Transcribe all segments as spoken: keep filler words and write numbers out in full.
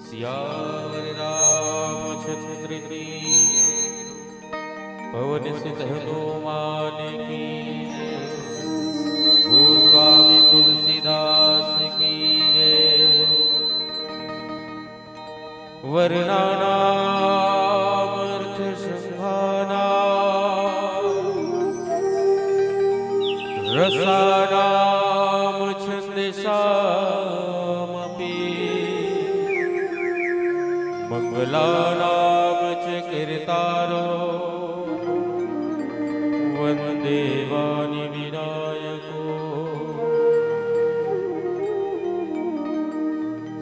सियावर रामचंद्र की, पवन सुत हनुमान की, गोस्वामी तुलसीदास की। वर्णानामर्थसंघानां रसानां छंदसामपि। मंगलानां च कर्तारो वंदे वाणि विनायको।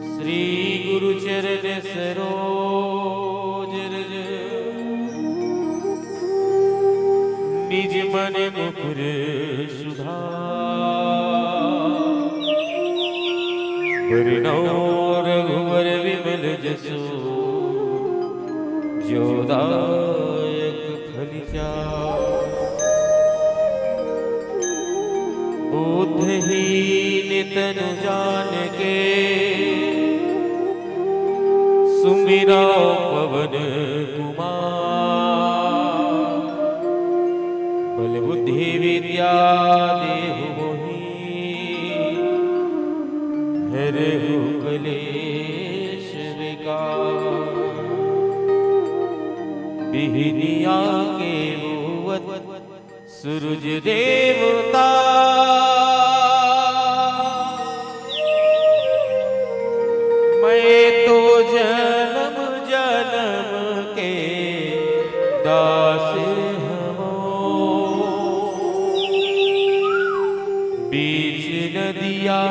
श्री गुरु चरण सरोज रज, निज मन मुकुर सुधार। बरनउँ रघुवर विमल जसु, जो दायक फल चार। बुद्धहीन तनु जान के, सुमिरौ पवन कुमार। बल बुद्धि विद्या देहु मोहि, हरहु कलेश विकार। बिहनिया के बोवत सूरज देवता, मैं तो जनम जनम के दास हवँ। बीच नदिया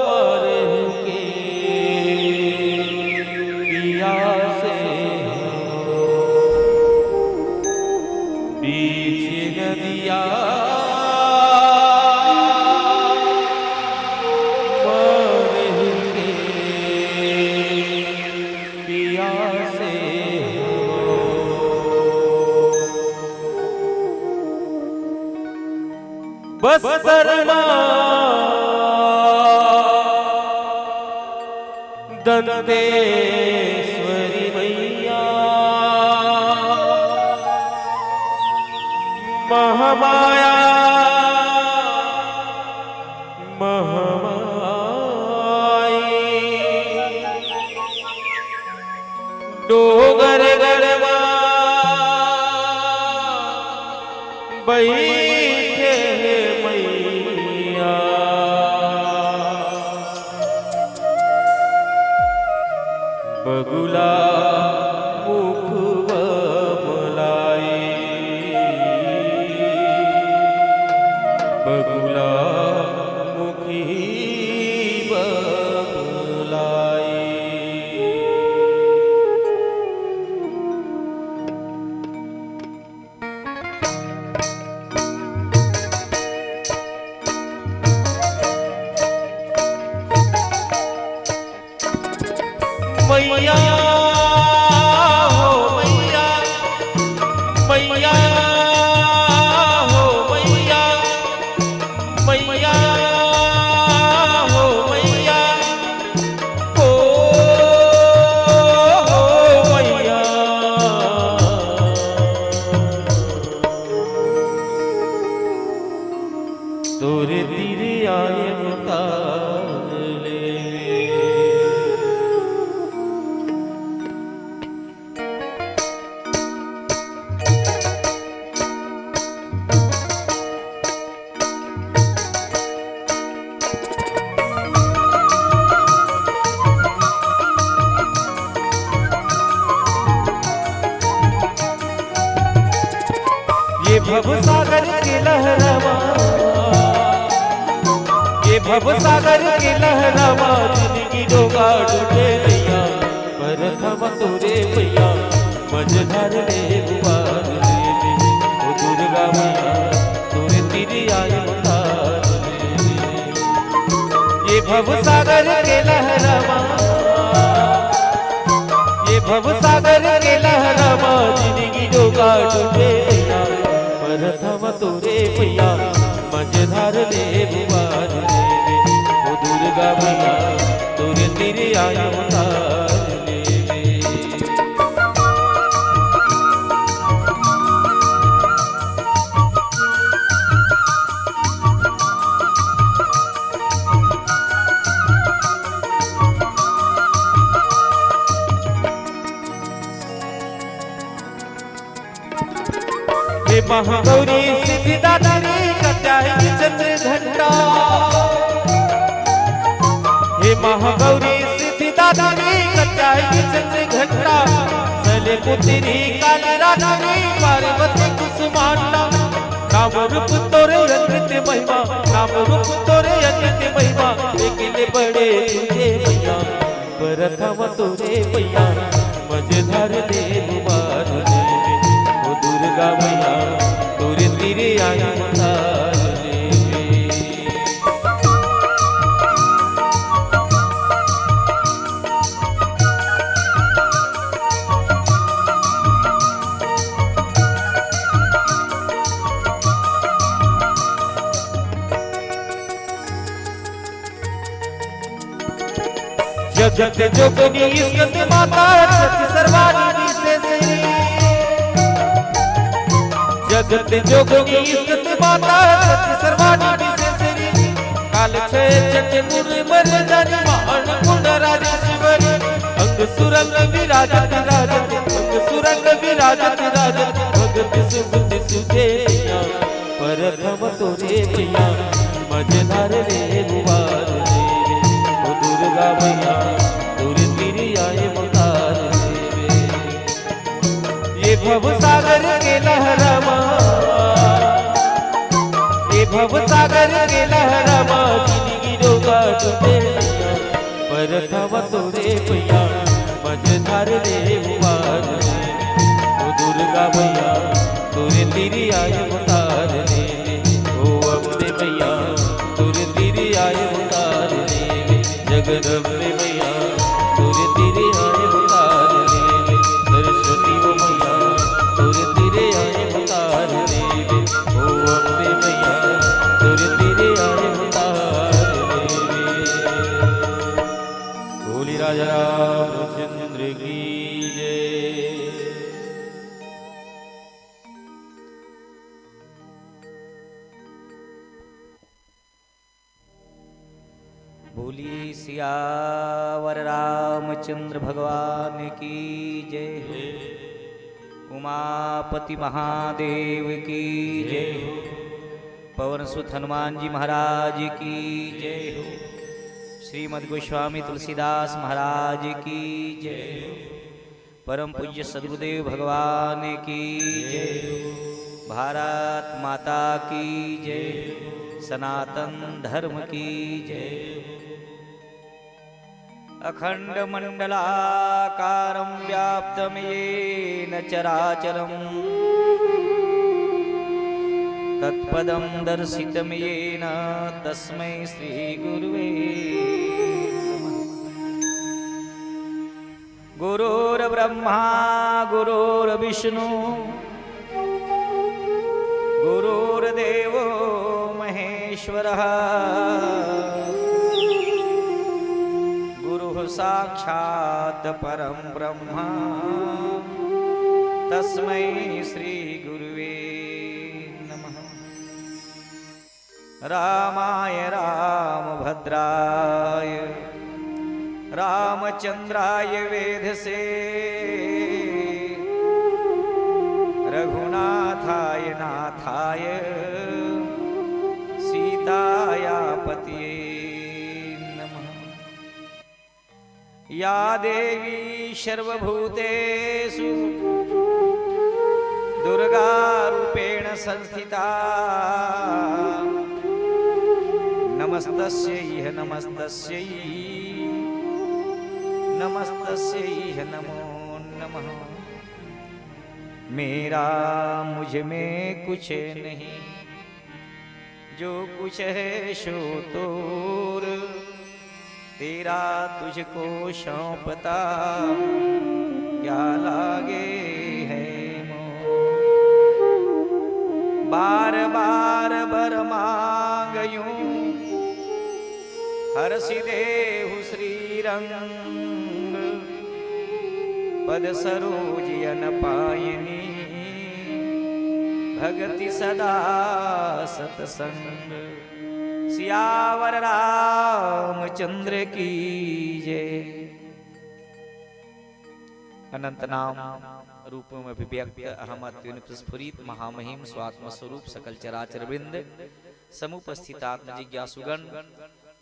मर के पियासे हवँ। बीच नदिया मर के पियासे हवँ। बस्तर मा दंतेश्वरी मैया, महामाया महामाई। डोंगरगढ़ मा बइठे हे मइया, बगुला मुख बमलाई, बगुला मुखी बमलाई। मइया हो मइया, मइया हो मइया, मइया हो मइया, ओ हो मइया। तोरे तीर आए उतार ले। ये भवसागर के लहरवा, ये भवसागर के लहरवा, जिनगी डोंगा डूबे नैया, परथम तोरे पैया, मझधार ले उबार ले ले, ओ दुर्गा मैया, तोरे तीर आए उतार ले ले। ये भवसागर के लहरवा, ये भवसागर के लहरवा, जिनगी डोंगा डूबे नैया, परथम तोरे पैया, गवैया तोरे तीर आयो तार लेवे। हे महागौरी सिद्धिदात्री कटाई चंद्र घंटा। हे महागौरी सिद्धिदात्री कटाई चंद्र घंटा। सले पुत्री काल रात्री पार्वती कुसुमांडा। नाम रूप तोरे अनंत महिमा, नाम रूप तोरे अनंत महिमा। देखले बड़े तुझे मैया, प्रथम तोरे मैया, मझधार ले उबार लेवे। ओ दुर्गा मैया, तोरे तीर आयो तार लेवे। जगत जोगनी स्कंद माता, सती सर्वाणी विशेषरी। जगत जोगनी स्कंद माता, सती सर्वाणी विशेषरी। काल छय चंड मुनि मर्दनी, महान गुण राजेश्वरी। अंग सुरंग विराजत राजत, अंग सुरंग विराजत राजत, भगत सुमति सुते प्रथम तोरे मैया, मझधार ले उबार लेवे। ओ दुर्गा मैया, तोरे तीर आए उतार लेवे। ये भव सागर के लहरा मा, ये भव सागर के लहरा मा, जिंदगी डोबा डूबे। प्रथम तोरे मैया, मझधार ले उबार लेवे। ओ दुर्गा मैया, तोरे तीर आए उतार लेवे। ओ अम्बे मैया, तोरे तीर आए उतार लेवे। जगदम्बे मैया, तोरे तीर आए उतार लेवे। सरस्वती ओ मैया, तोरे तीर आए उतार लेवे। ओ अम्बे मैया, तोरे तीर आए उतार लेवे। बोली राजा रामचंद्र की जय। बोली सियावर रामचंद्र भगवान की जय हो। उमापति महादेव की जय हो। पवन सुत हनुमान जी महाराज की जय हो। श्रीमद गोस्वामी तुलसीदास महाराज की जय हो। परम पूज्य सदगुरुदेव भगवान की जय हो। भारत माता की जय हो। सनातन धर्म की जय हो। अखंडमंडलाकारं व्याप्तं येन चराचरम्, तत्पदं दर्शितं येन तस्मै श्री गुरुवे नमः। गुरुर्ब्रह्मा गुरुर्विष्णु गुरुर्देवो महेश्वरः। गुरुः साक्षात् परं ब्रह्म तस्मै श्री गुरुवे नमः। रामाय रामभद्राय रामचंद्राय वेधसे। रघुनाथाय नाथाय सीताया पतये नमः। या देवी सर्वभूतेषु दुर्गारूपेण संस्थिता। नमस्तस्यै नमस्तस्यै नमस्तस्यै नमो नमः। मेरा मुझ में कुछ नहीं, जो कुछ है सो तोर, तेरा तुझको सौंपता क्या लागे है मोर। बार बार वर मांगयूं, हर सिदेहु श्रीरंग पद सरोज अन पायनी, भगति सदा सतसंग। सियावर रामचंद्र की जय। अनंत नाम रूप में अभिव्यक्त अहम अत्युन प्रस्फुरित महामहिम स्वात्म स्वरूप सकल चराचर वृंद समुपस्थित आत्म जिज्ञासुगण,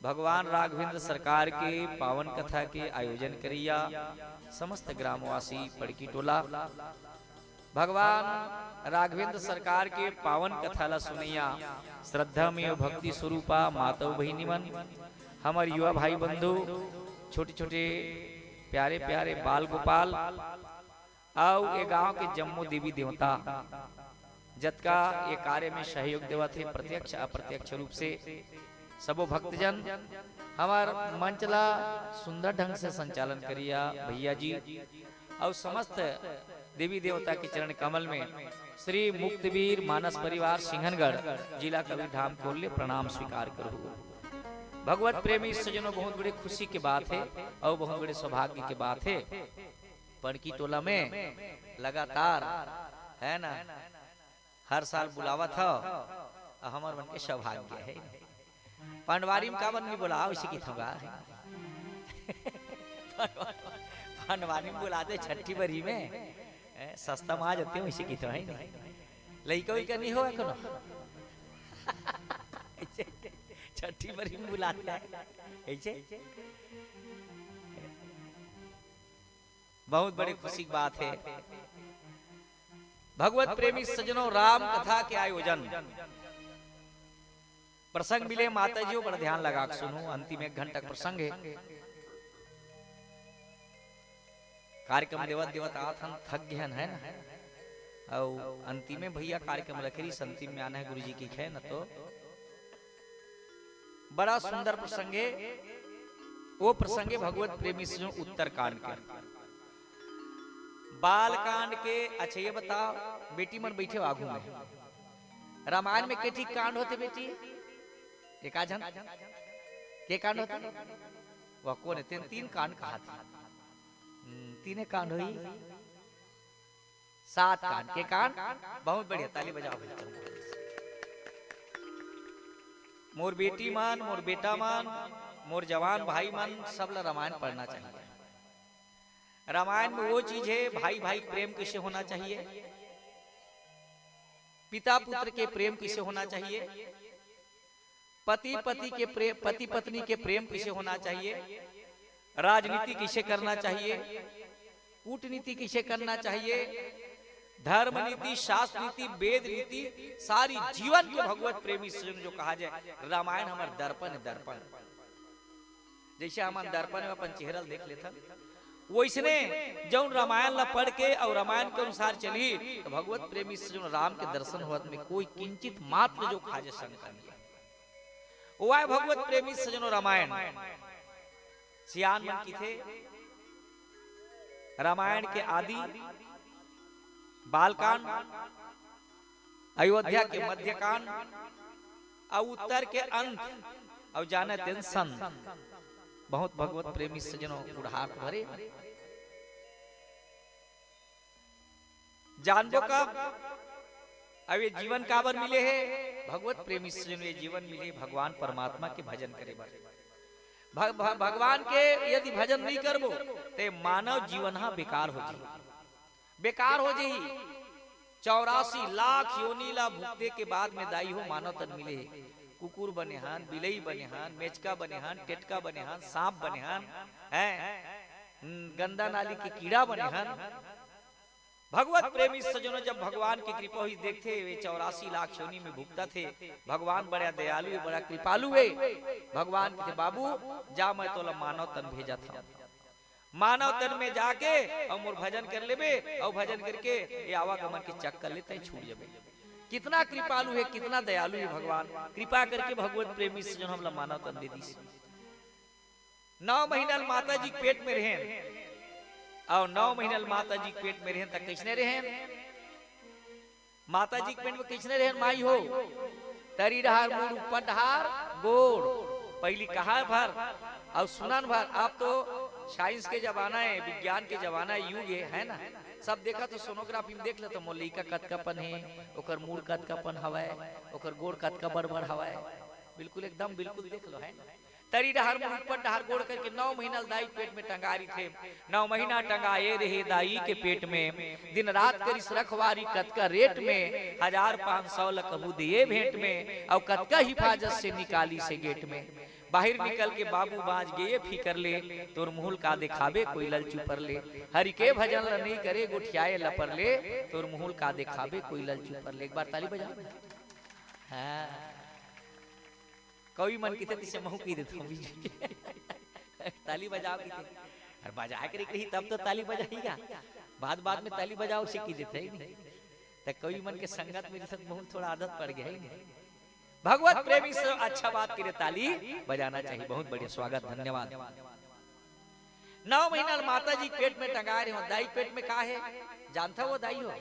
भगवान राघवेंद्र सरकार के पावन कथा के आयोजन करइया समस्त ग्रामवासी पड़की टोला, भगवान राघवेंद्र सरकार के पावन कथा ला सुनइया श्रद्धा में भक्ति स्वरूपा माता बहिनी मन, हमर युवा भाई बंधु, छोटे छोटे प्यारे प्यारे बाल गोपाल, अउ ए गांव के जम्मो देवी देवता, जतका ये कार्य में सहयोग देवत हे प्रत्यक्ष अप्रत्यक्ष रूप से, सबो भक्तजन, हमर मंच ला सुंदर ढंग से संचालन करिया भैया जी, अउ समस्त देवी देवता के चरण कमल में श्री मुक्तवीर मानस परिवार सिंहनगढ़, जिला कबीरधाम के ओर ले प्रणाम स्वीकार करहु। भगवत प्रेमी सज्जनों, बहुत बड़े खुशी के बात हे अउ बहुत बड़े सौभाग्य के बात हे। पड़की टोला में लगातार, है ना, हर साल बुलावत हव, अउ हमर मन के सौभाग्य हे। पंडवारी में काबर नहीं बुलाव, इसे किथों गा। पंडवारी में बुला दे छठी बरी में, ए, सस्ता में आ जाते हो, इसे किथों, है नहीं? लइका उइका नहीं हो कोनो? छठी बरी में बुलाते हैं, ऐसे? बहुत बड़े खुशी की बात हे। भगवत प्रेमी सज्जनों, राम कथा के आयोजन प्रसंग मिले, माता जी, बड़ा ध्यान लगा के सुनो, अंतिम एक घंटा के प्रसंग हे। कार्यक्रम देवत देवत आत हन, थक गए हन, है ना? अउ अंतिमे भैया कार्यक्रम रखे रहिस, अंतिम में आना है गुरु जी की खे न तो। बड़ा सुंदर प्रसंग हे, वो प्रसंग हे भगवत प्रेमी सज्जनों उत्तरकांड के। बालकांड के, अच्छा ये बताओ, बेटी मन बैठे हो आगू में, रामायण में के ठीक कांड होथे बेटी? एक आध झन के कांड होथे? वह कोन हे? तेन तीन कांड कहाथे। हम्म, तीने कांड होही। सात कांड के कांड। बहुत बढ़िया, ताली बजाओ भाई। मोर बेटी मन, मोर बेटा मन, मोर जवान भाई मन, सब ला रामायण पढ़ना चाहिए। रामायण में वो चीज हे, भाई भाई प्रेम कैसे होना चाहिए, पिता पुत्र के प्रेम कैसे होना चाहिए, पति पति के प्रेम, पति पत्नी के प्रेम कैसे होना चाहिए, राजनीति कैसे करना चाहिए, कूटनीति कैसे करना चाहिए, धर्म नीति, शास्त्र नीति, वेद नीति, सारी जीवन के भगवत प्रेमी सज्जन जो कहा जाए, रामायण हमर दर्पण हे, दर्पण। जैसे हमन दर्पण में अपन चेहरा ल देख लेथन, वैसने जौन रामायण ला पढ़ के अउ रामायण के अनुसार चलही, तो भगवत प्रेमी सज्जन राम के दर्शन होत में कोई किंचित मात्र जो खाजे शंका नहीं हे। वो आय भगवत प्रेमी सज्जनों रामायण। सियान मन किथे, रामायण के आदि, बालकांड, अयोध्या के मध्यकांड, अउ उत्तर के अंत, अउ जाने तेन संत। बहुत भगवत प्रेमी सज्जनों, गुढ़ार्थ भरे। जानबो कब? अब ये जीवन काबर मिले हे? भगवत प्रेमी सज्जनों, ये जीवन मिले भगवान परमात्मा के भजन करे बर। भग-, भग-, भगवान के यदि भजन नहीं करबो, ते मानव जीवन हा बेकार हो जाही, बेकार हो जाही। चौरासी लाख योनि ला भुगते के बाद में दाई हो मानव तन मिले हे। कुकुर बने हन, बिलई बने हन, मेचका बने हन, टेटका बने हन, सांप बने हन, हैं? हम्म, गंदा नाली के कीड़ा बने हन। भगवत प्रेमी सज्जनों, जब भगवान की कृपा होही, देखथे वे चौरासी लाख योनि में भुगतथे। भगवान बड़ा दयालु हे, बड़ा कृपालु हे। भगवान कथे, "बाबू, जा, मैं तोला मानव तन भेजत हंव। मानव तन में जाके अउ मोर भजन कर लेबे, अउ भजन करके ये आवागमन के चक्कर ले तैं छूट जबे।" कितना कृपालु हे, कितना दयालु हे भगवान। कृपा करके भगवत प्रेमी सज्जन हमला मानव तन दे दिस। नौ महीना ल माता जी के पेट में रहेन, अउ नौ महीना ल माता जी के पेट में रहेन, त कइसने रहेन? माता जी के पेट में कइसने रहेन माई हो? तरी डहार मुड़, ऊपर डहार गोड़। पहिली कहा भर अउ सुनन भर। अब तो साइंस के जमाना हे, विज्ञान के जमाना हे, युग हे, है ना? सब देखा तो सोनोग्राफी में देख लेते, मोर लइका कतका पन हे, ओकर मूड़ कतका पन हवय, ओकर गोड़ कतका बड़ बड़ हवय। बिल्कुल एकदम बिल्कुल देख लो, है ना? तरी डहार मुड़ ऊपर डहार गोड़ करके नौ महीना ल दाई पेट में टंगा रहिथे। नौ महीना टंगाए रहे दाई के पेट में, दिन रात करिस रखवारी कतका रेट में, हजार पाँच सौ ल कभू दिए भेंट में, अउ कतका हिफाजत से निकालिस हे गेट में। बाहिर निकल के बाबू बाँच गे ये फिकर ले, तोर मुँह ल का देखाबे कोई लल चुपर ले। हरि के भजन ल नइ करे गोठियाए लपर ले, तोर मुँह ल का देखाबे कोई लल चुपर ले। एक बार ताली बजाओ। हाँ। कवि मन किथे तिसे महू की देथों बीच में। ताली बजाओ किथे। अरे बजाए के रही तब तो ताली बजाही गा। बाद बाद में ताली बजाओ से की देथे ही नहीं। त कवि मन के संगत में जैसे महू थोड़ा आदत पड़ गया है नहीं। भगवत प्रेमी से अच्छा बात करे, ताली बजाना चाहिए। बहुत बढ़िया, स्वागत, धन्यवाद। नौ महीना ल माता जी पेट में टंगाए रहे हो, दाई पेट में का हे जानथा वो दाई हो?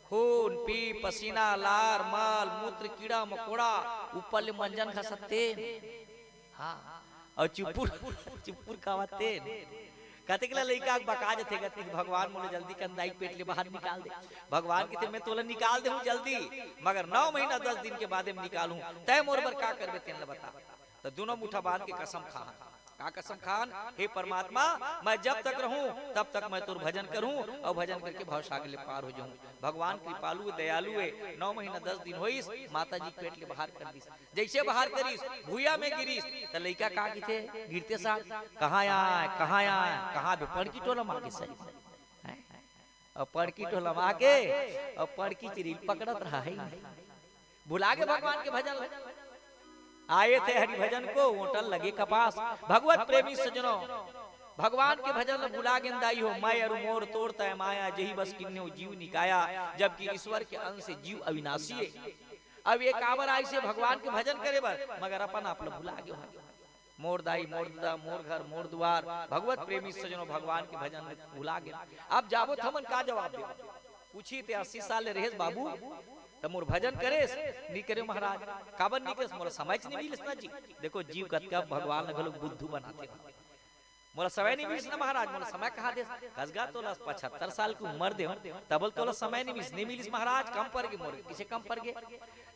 खून, पी, पसीना, लार, मल, मूत्र, कीड़ा, मकोड़ा, ऊपर ले मंजन घसत तेन। हाँ, अउ चुपुर, चुपुर खावत तेन। कतेक ला लइका के बका जथे, कथे, "भगवान मोला जल्दी कन दाई पेट ले बाहर निकाल दे।" भगवान कथे, "मैं तोला निकाल देहूँ जल्दी, मगर नौ महीना दस दिन के बादे में निकालहूँ। तैं मोर बर का करबे तेन ला बता।" त दूनों मुठा बांध के कसम खाहन। का कसम खान? "हे परमात्मा, मैं जब तक रहूं, तब तक मैं तोर भजन करूं अउ भजन करके भवसागर ले पार हो जाऊं।" भगवान कृपालु हे, दयालु हे। नौ महीना दस दिन होइस, माता जी पेट ले बाहर कर दिस। जैसे बाहर करिस, भुइया में गिरिस, त लइका का किथे गिरते साथ, "कहाँ आय, कहाँ आय, कहाँ बे पड़की टोला माँ के सही।" हैं? अउ पड़की टोला माँ के, अउ पड़की चिरिल पकड़त रहा है। भुला गे भगवान के भजन ल। आए थे हरि भजन को, ओटन लगे कपास। भगवत प्रेमी सजनो, भगवान के भजन ल भुला गेन दाई हो। मैं अरु मोर तोर तय माया, जेहि बस किन्हें जीव निकाया, जबकि ईश्वर के अंश से जीव अविनाशी हे। अब ये काबर आइसे भगवान के भजन करे बर, मगर अपन आप ल भुला गे हो। मोर दाई, मोर ददा, मोर घर, मोर दुआर, भगवत प्रेमी सजनो, भगवान के भजन ल भुला गे। अब जाबो त हमन का जवाब देबो? पूछी, "ते अस्सी साल ले रहेस बाबू, त मोर भजन करेस?" "नी करे महाराज।" "काबर नी करेस?" "मोला समय च नी मिलिस ना जी।" देखो, जीव कतका भगवान ल घलो बुद्धू बनाथे। "मोला समय नी मिलिस ना महाराज, मोला समय कहाँ देस?" "कस गा तोला पचहत्तर साल के उम्र देव, तब ल तोला समय नी मिलिस।" "नी मिलिस महाराज, कम पर गे मोर।" "किसे कम पर गे?"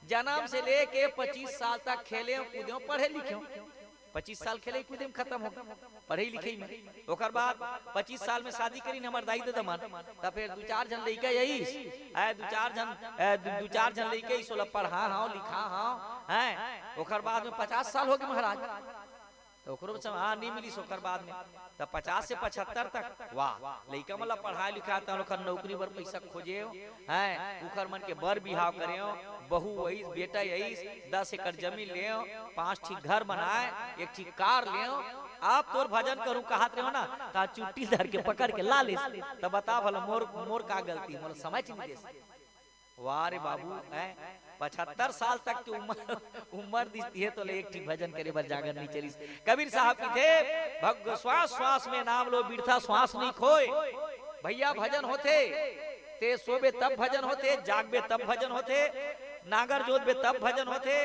"जनम से लेके पच्चीस साल तक खेलेंव, कूदेंव, पढ़े लिखेंव।" पच्चीस साल खेले कूदे में खतम हो गे, पढ़ई लिखई में। ओकर बाद पच्चीस साल में शादी करिन हमर दाई ददा मन, त फेर दू चार झन लइका आइस, ए, दू चार झन, ए, दू, दू चार झन लइका आइस, ओला पढ़ा हंव, लिखा हंव, हैं? ओकर बाद में पचास साल हो गे महाराज, त ओकरो में हाँ, नी मिलिस ओकर बाद में, त पचास से पचहत्तर तक, वाह, लइका मन ला पढ़ाए लिखाए, त ओकर नौकरी बर पइसा खोजे, हैं, उखर मन के बर बिहाव करेंव, बहू अइस, बेटा अइस, दस एकड़ जमीन लेंव, पांच ठी घर बनाए, एक ठी कार लेंव। अब तोर भजन करूं कहत रहेंव ना, त चुट्टी धर के पकड़ के ला लेस। त बता भला मोर, मोर का गलती, मोला समय च नी देस। वाह रे बाबू, हैं, पचहत्तर साल तक के उम्र, उम्र दिस तिहे तोला एक ठी भजन करे बर जांगर नी चलिस। कबीर साहब किथे, "भग श्वास श्वास में नाम लो, बिरथा श्वास नी खोए।" भइया, भजन होथे, ते सोबे तब भजन होथे, जागबे तब भजन होथे, नांगर जोतबे तब भजन होथे।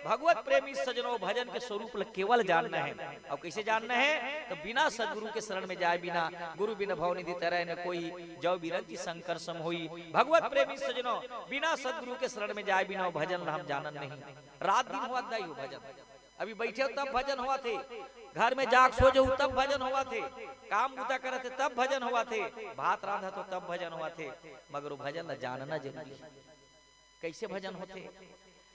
भगवत प्रेमी सजनो, भजन के स्वरूप ल केवल जानना हे। अउ कइसे जानना हे? त बिना सदगुरु के शरण में जाए बिना, "गुरु बिन भव निधि तरै न कोई, जौ बिरंचि शंकर सम होई।" भगवत प्रेमी सजनो, बिना सदगुरु के शरण में जाए बिना वो भजन ल हम जानन नहीं। रात दिन होवत दाई हो भजन। अभी बइठे हो तब भजन होवत हे, घर में जाके सो जाहू तब भजन होवत हे, काम बूता करत हे तब भजन होवत हे, भात रांधत हो तब भजन होवत हे, मगर वो भजन ल जानना जरूरी हे। कइसे भजन होथे?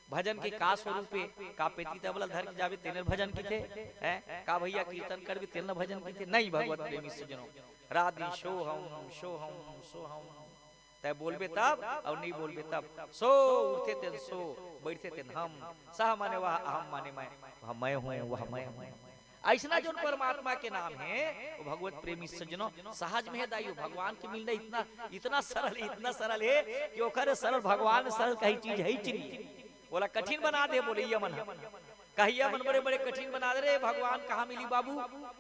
भजन के का स्वरूप हे? का पेटी तबला धर के जाबे तेने भजन किथे? हैं? का भइया कीर्तन करबे तेने भजन किथे? नहीं, भगवत प्रेमी सजनो, रात दिन सोहम, सोहम, सोहम। तैं बोलबे तब अउ नइ बोलबे तब। सो उठथे तेन सो, बइठथे तेन हम, सः माने वह, अहम माने मैं, वह मैं हूँ, वह मैं हूँ। अइसना जोन परमात्मा के नाम हे, वो भगवत प्रेमी सज्जनो, सहज में हे दाई हो। भगवान के मिलना इतना, इतना सरल हे, इतना सरल हे कि ओकर सरल भगवान सरल कहीं चीज हे ही नहीं। ओला कठिन बना दे, बोले ये मन ह। कहिया मन बड़े बड़े कठिन बना दे रे भगवान, कहाँ मिली बाबू?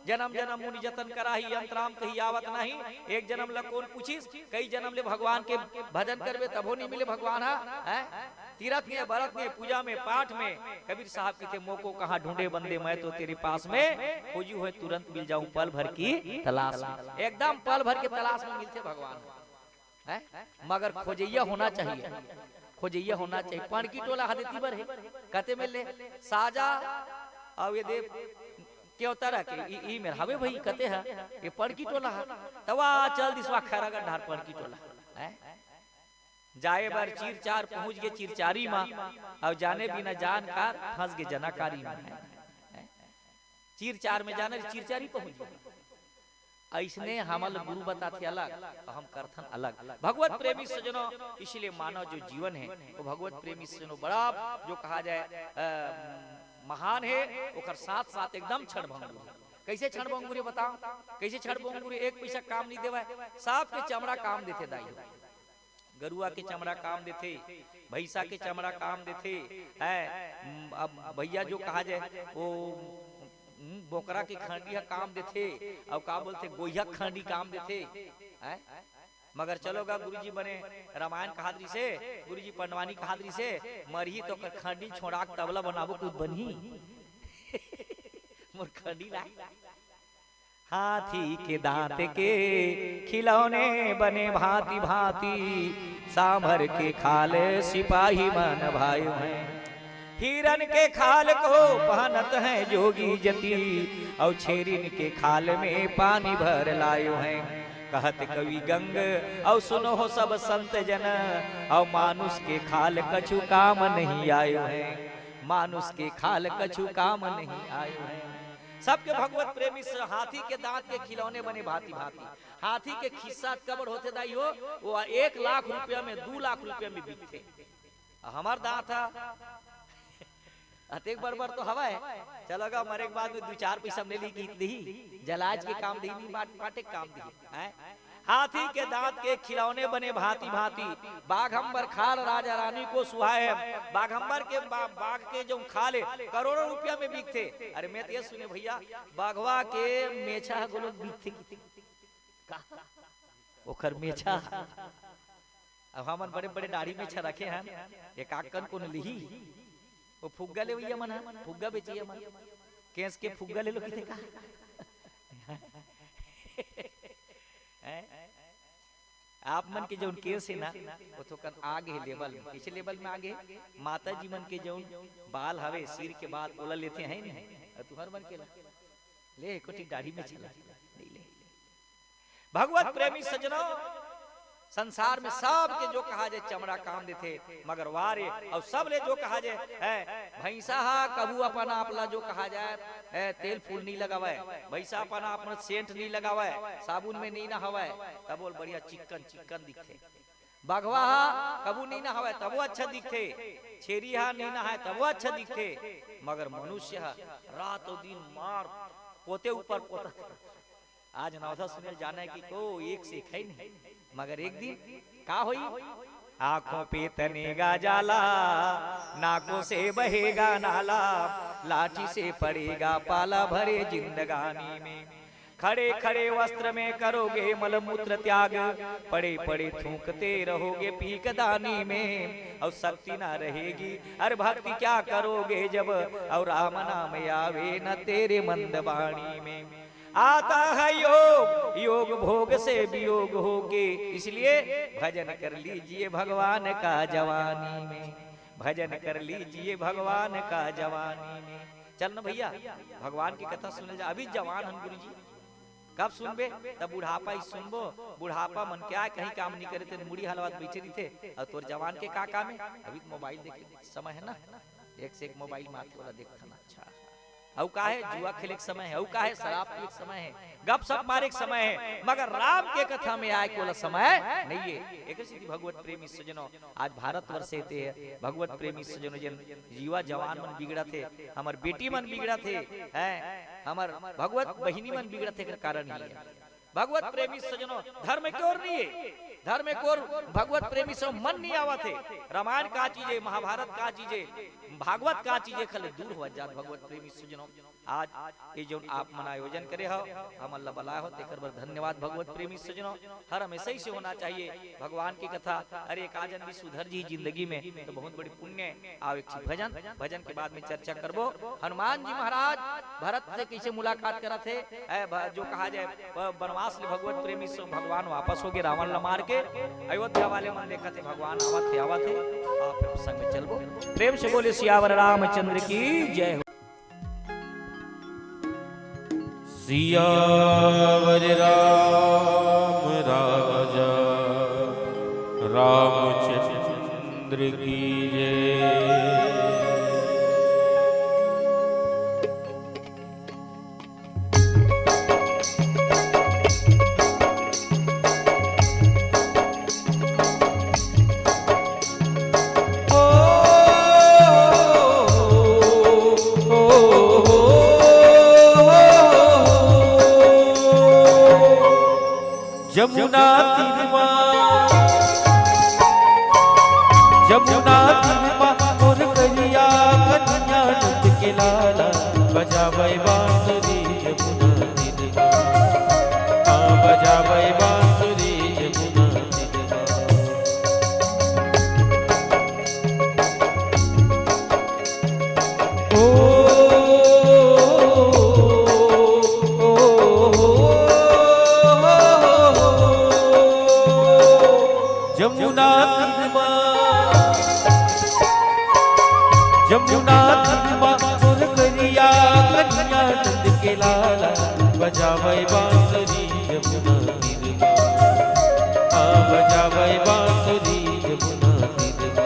जनम जनम मुनि जतन कराही, अंतराम कही आवत नहीं। एक जनम ल कोन पूछिस, कई जनम ले भगवान के भजन करबे तभो नहीं मिले भगवान हा, हैं? तीरथ में, बरत में, पूजा में, पाठ में। कबीर साहब कहिथे, "मोको कहाँ ढूंढे बंदे, मैं तो तेरे पास में। खोजूं है तुरंत मिल जाऊं, पल भर की तलाश में।" एकदम पल भर के तलाश में मिलथे भगवान। हैं? मगर खोजइया होना चाहिए, खोजइया होना चाहिए। पड़की टोला ह देती बर हे, कते में ले साजा, अउ ये दे केवतरा के, ई, ई मेर हवे भई, कते ह, ये पड़की टोला ह। तवा चल दिसवा खैरागढ़ धार पड़की टोला, हैं? जाए बर चीर चार पहुंच गे चिरचारी मा, अउ जाने बिना जान कार फंस गे जनाकारी मा, हैं? चीर चार में जाने चीर चार ही पहुंच गे। अइसने हमन ल गुरु बताथे अलग, अउ हम करथन अलग। भगवत प्रेमी सज्जनों, इसलिए मानव जो जीवन हे, वो भगवत प्रेमी सज्जनों बड़ा जो कहा जाए, अ, महान हे, ओकर साथ-साथ एकदम क्षणभंगुर हे। कइसे क्षणभंगुर हे बताओ? कइसे क्षणभंगुर हे? एक पइसा काम नइ देवय, सबके चमड़ा काम देथे दाई हो। गरुवा के चमड़ा काम देथे, भइसा के चमड़ा काम देथे, हैं? अब भइया जो कहा जाए, वो, हम्म, बोकरा के खंडी ह काम देथे, अउ का बोलथे, गोइहा के खंडी काम देथे, हैं? मगर चलो गा, गुरुजी बने रामायण कहात रिसे, गुरुजी पंडवानी कहात रिसे, मरही त ओकर खंडी छोड़ा के तबला बनाबो, कुछ बनही। मोर खंडी ला। हाथी के दांत के खिलौने बने भांति भांति, सांभर के खाल सिपाही मन भायो हैं। हिरन के खाल को पहनत हैं जोगी जति, अउ छेरिन के खाल में पानी भर लायो हैं। कहत कवि गंग, अउ सुनो हो सब संत जन, अउ मानुष के खाल कछु काम नहीं आयो हैं। मानुष के खाल कछु काम नहीं आयो हैं। सबके भगवत प्रेमी स-, हाथी के दांत के खिलौने बने भांति भांति। हाथी के खिस्सा कबड़ होथे दाई हो, वो एक लाख रुपया में, दू लाख रुपया में बिकथे। हमर दांत ह अतेक बड़ बड़ तो हवय, चलो गा, मरे के बाद में दू चार पइसा में ले ली, गीत ली, जलाज के काम दी, नहीं बांट, बांटे के काम दी, हैं? हाथी के दांत के खिलौने बने भांति भांति, बाघंबर खाल राजा रानी को सुहाए। बाघंबर के बा-, बाघ के जो खाल हे, करोड़ों रुपया में बिकथे। अरे मैं तो ये सुने भइया, बाघवा के मेछा ह घलो बिकथे। का? ओकर मेछा। अब हमन बड़े बड़े दाढ़ी मेछा रखे हन, एकाक कन कोनो लिही? वो फुग्गा लेवइया मन ह, फुग्गा बेचइया मन, केस के फुग्गा ले लो किथे का? हैं? आप मन के जउन केस हे ना, वो थोकन आगे हे लेवल में। कइसे लेवल में आगे? माता जी मन के जउन बाल हवे, सिर के बाल, ओला लेथे, हैं नहीं? अउ तुहर मन के ला ले, एको ठी दाढ़ी मेछा ला नहीं ले। भगवत प्रेमी सज्जनों, संसार में सबके जो कहा जाए चमड़ा काम देथे, मगर वारे अउ सबले जो कहा जाए, हैं, भइसा ह कभू अपन आप ला जो कहा जाए, हैं, तेल फूल नहीं लगावय, भइसा अपन आप में सेंट नहीं लगावय, साबुन में नहीं नहावय, तब वो बढ़िया चिक्कन चिक्कन दिखथे। बघवा ह कभू नहीं नहावय तबो अच्छा दिखथे, छेरी ह नहीं नहाय तबो अच्छा दिखथे, मगर मनुष्य ह रातों दिन मार पोते ऊपर पोता। आज नवधा सुने ल जाना हे कि को एक से एक हे नहीं, मगर एक दिन का होई? आंखों पे तनेगा जाला, नाकों से बहेगा नाला, लाठी से पड़ेगा पाला भरे जिंदगानी में। खड़े खड़े वस्त्र में करोगे मलमूत्र त्याग, पड़े पड़े थूकते रहोगे पीकदानी में, अउ शक्ति ना रहेगी, अरे भक्ति क्या करोगे जब, अउ राम नाम आवे न तेरे मंद वाणी में। आता है योग, योग भोग से वियोग होके, इसलिए भजन कर लीजिए भगवान का जवानी में, भजन कर लीजिए भगवान का जवानी में। चल न भइया, भगवान के कथा सुने जा। अभी जवान हन गुरुजी, कब सुनबे? तब बुढ़ापा ही सुनबो। बुढ़ापा मन के आय कहीं काम नहीं करे, तेरे मुड़ी हलवात बैठे रहिथे। अउ तोर जवान के का काम हे? अभी तो मोबाइल देखे समय हे ना, एक से एक मोबाइल मारथे, ओला देखथन। अच्छा, अउ का हे? जुआ खेले के समय हे, अउ का हे? शराब पीए के समय हे, गपशप मारे के समय हे, मगर राम के कथा में आय के ओला समय नहीं हे। एकर सेती भगवत प्रेमी सज्जनों, आज भारतवर्ष हे ते भगवत प्रेमी सज्जनों, जेन युवा जवान मन बिगड़त हे, हमर बेटी मन बिगड़त हे, हैं, हमर भगवत बहिनी मन बिगड़त हे, एकर कारण ही हे। भगवत प्रेमी सज्जनों, धर्म के ओर नहीं हे, धर्म एक ओर भगवत प्रेमी से मन नहीं आवत हे। रामायण का चीज हे, महाभारत का चीज हे, भागवत का चीज हे, खले दूर होवत जात भगवत प्रेमी सज्जनों। आज ये जो आप मन आयोजन करे हो, हमन ला बलाए हो, तेकर बर धन्यवाद भगवत प्रेमी सज्जनों। हर हमेशा ऐसे होना चाहिए। भगवान की कथा, अरे एक आजन भी सुधर जी जिंदगी में तो बहुत बड़ी पुण्य हे। आव एक ठी भजन, भजन के बाद में चर्चा करबो। हनुमान जी महाराज भरत से कैसे मुलाकात करत हे, ए, भ-, जो कहा जाए, ब-, बनवास ले भगवत प्रेमी से भगवान वापस हो गए रावण ला मार के। अयोध्या वाले मन देखत हे भगवान आवत हे, आवत हे। आप संग में चलबो। प्रेम से बोले सियावर रामचंद्र की जय हो। सियावर राम राजा रामचंद्र की जय। जमुना तीर मा, जमुना तीर मा मोर करिया कन्हैया नंद के लाला, बजावै बांसुरी जमुना तीर मा। हाँ, बजावै बांसुरी जमुना तीर मा। ओ, जमुना तीर मा, जमुना तीर मा मोर करिया कन्हैया नंद के लाला, बजावै बांसुरी जमुना तीर मा। हाँ, बजावै बांसुरी जमुना तीर मा।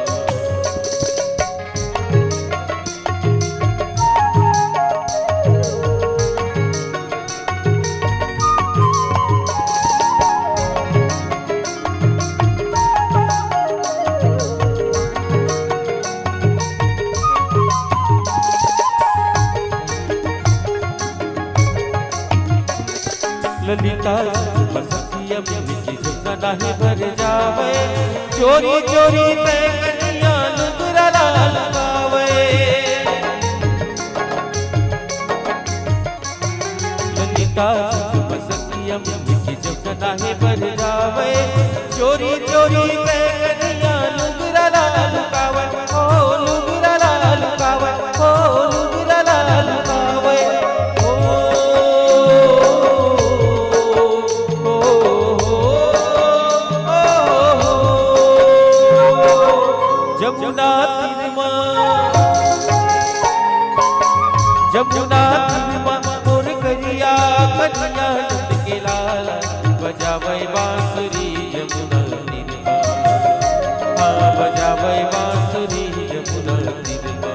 ललिता बसंतिया में मिट्टी जमुना नाही भर जावै, चोरी चोरी तै कन्हैया लुगरा ला लुकावै। ललिता बसंतिया में मिट्टी जमुना नाही भर जावै, चोरी चोरी तै कन्हैया लुगरा ला लुकावै, ओ लुगरा ला लुकावै, ओ लुगरा ला लुकावै। ओ, ओ, ओ, जमुना तीर मा, जमुना तीर मा मोर करिया कन्हैया नंद के लाला, बजावै बांसुरी जमुना तीर मा। हाँ, बजावै बांसुरी जमुना तीर मा।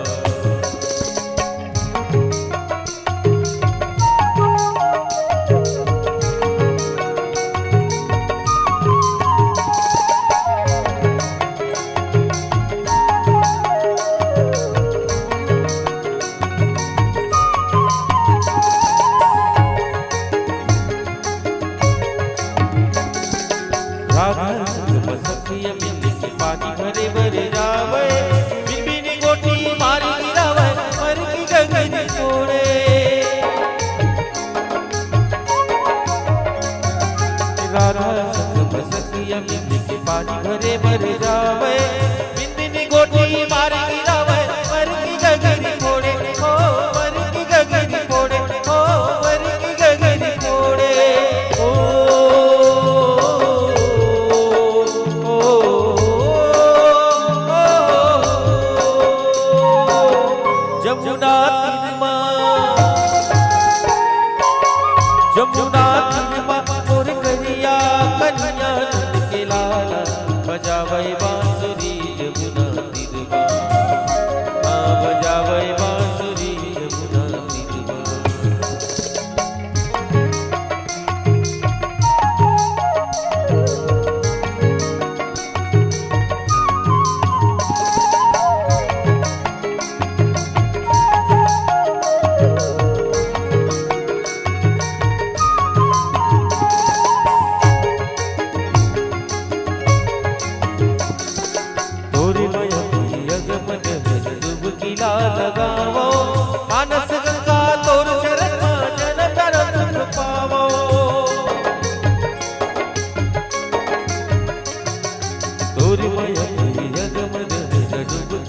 राधा संग बसंतिया मिल के पानी भरे बर जावै, बिन बिन गोटी मारी गिरावै, मर की गगरी कोड़े। राधा संग बसंतिया मिल के पानी भरे बर जावै, बिन बिन गोटी मारी गिरावै, मर की गगरी कोड़े, ओ मर की गगरी कोड़े, ओ मर की गगरी कोड़े। ओ, ओ, ओ, ओ,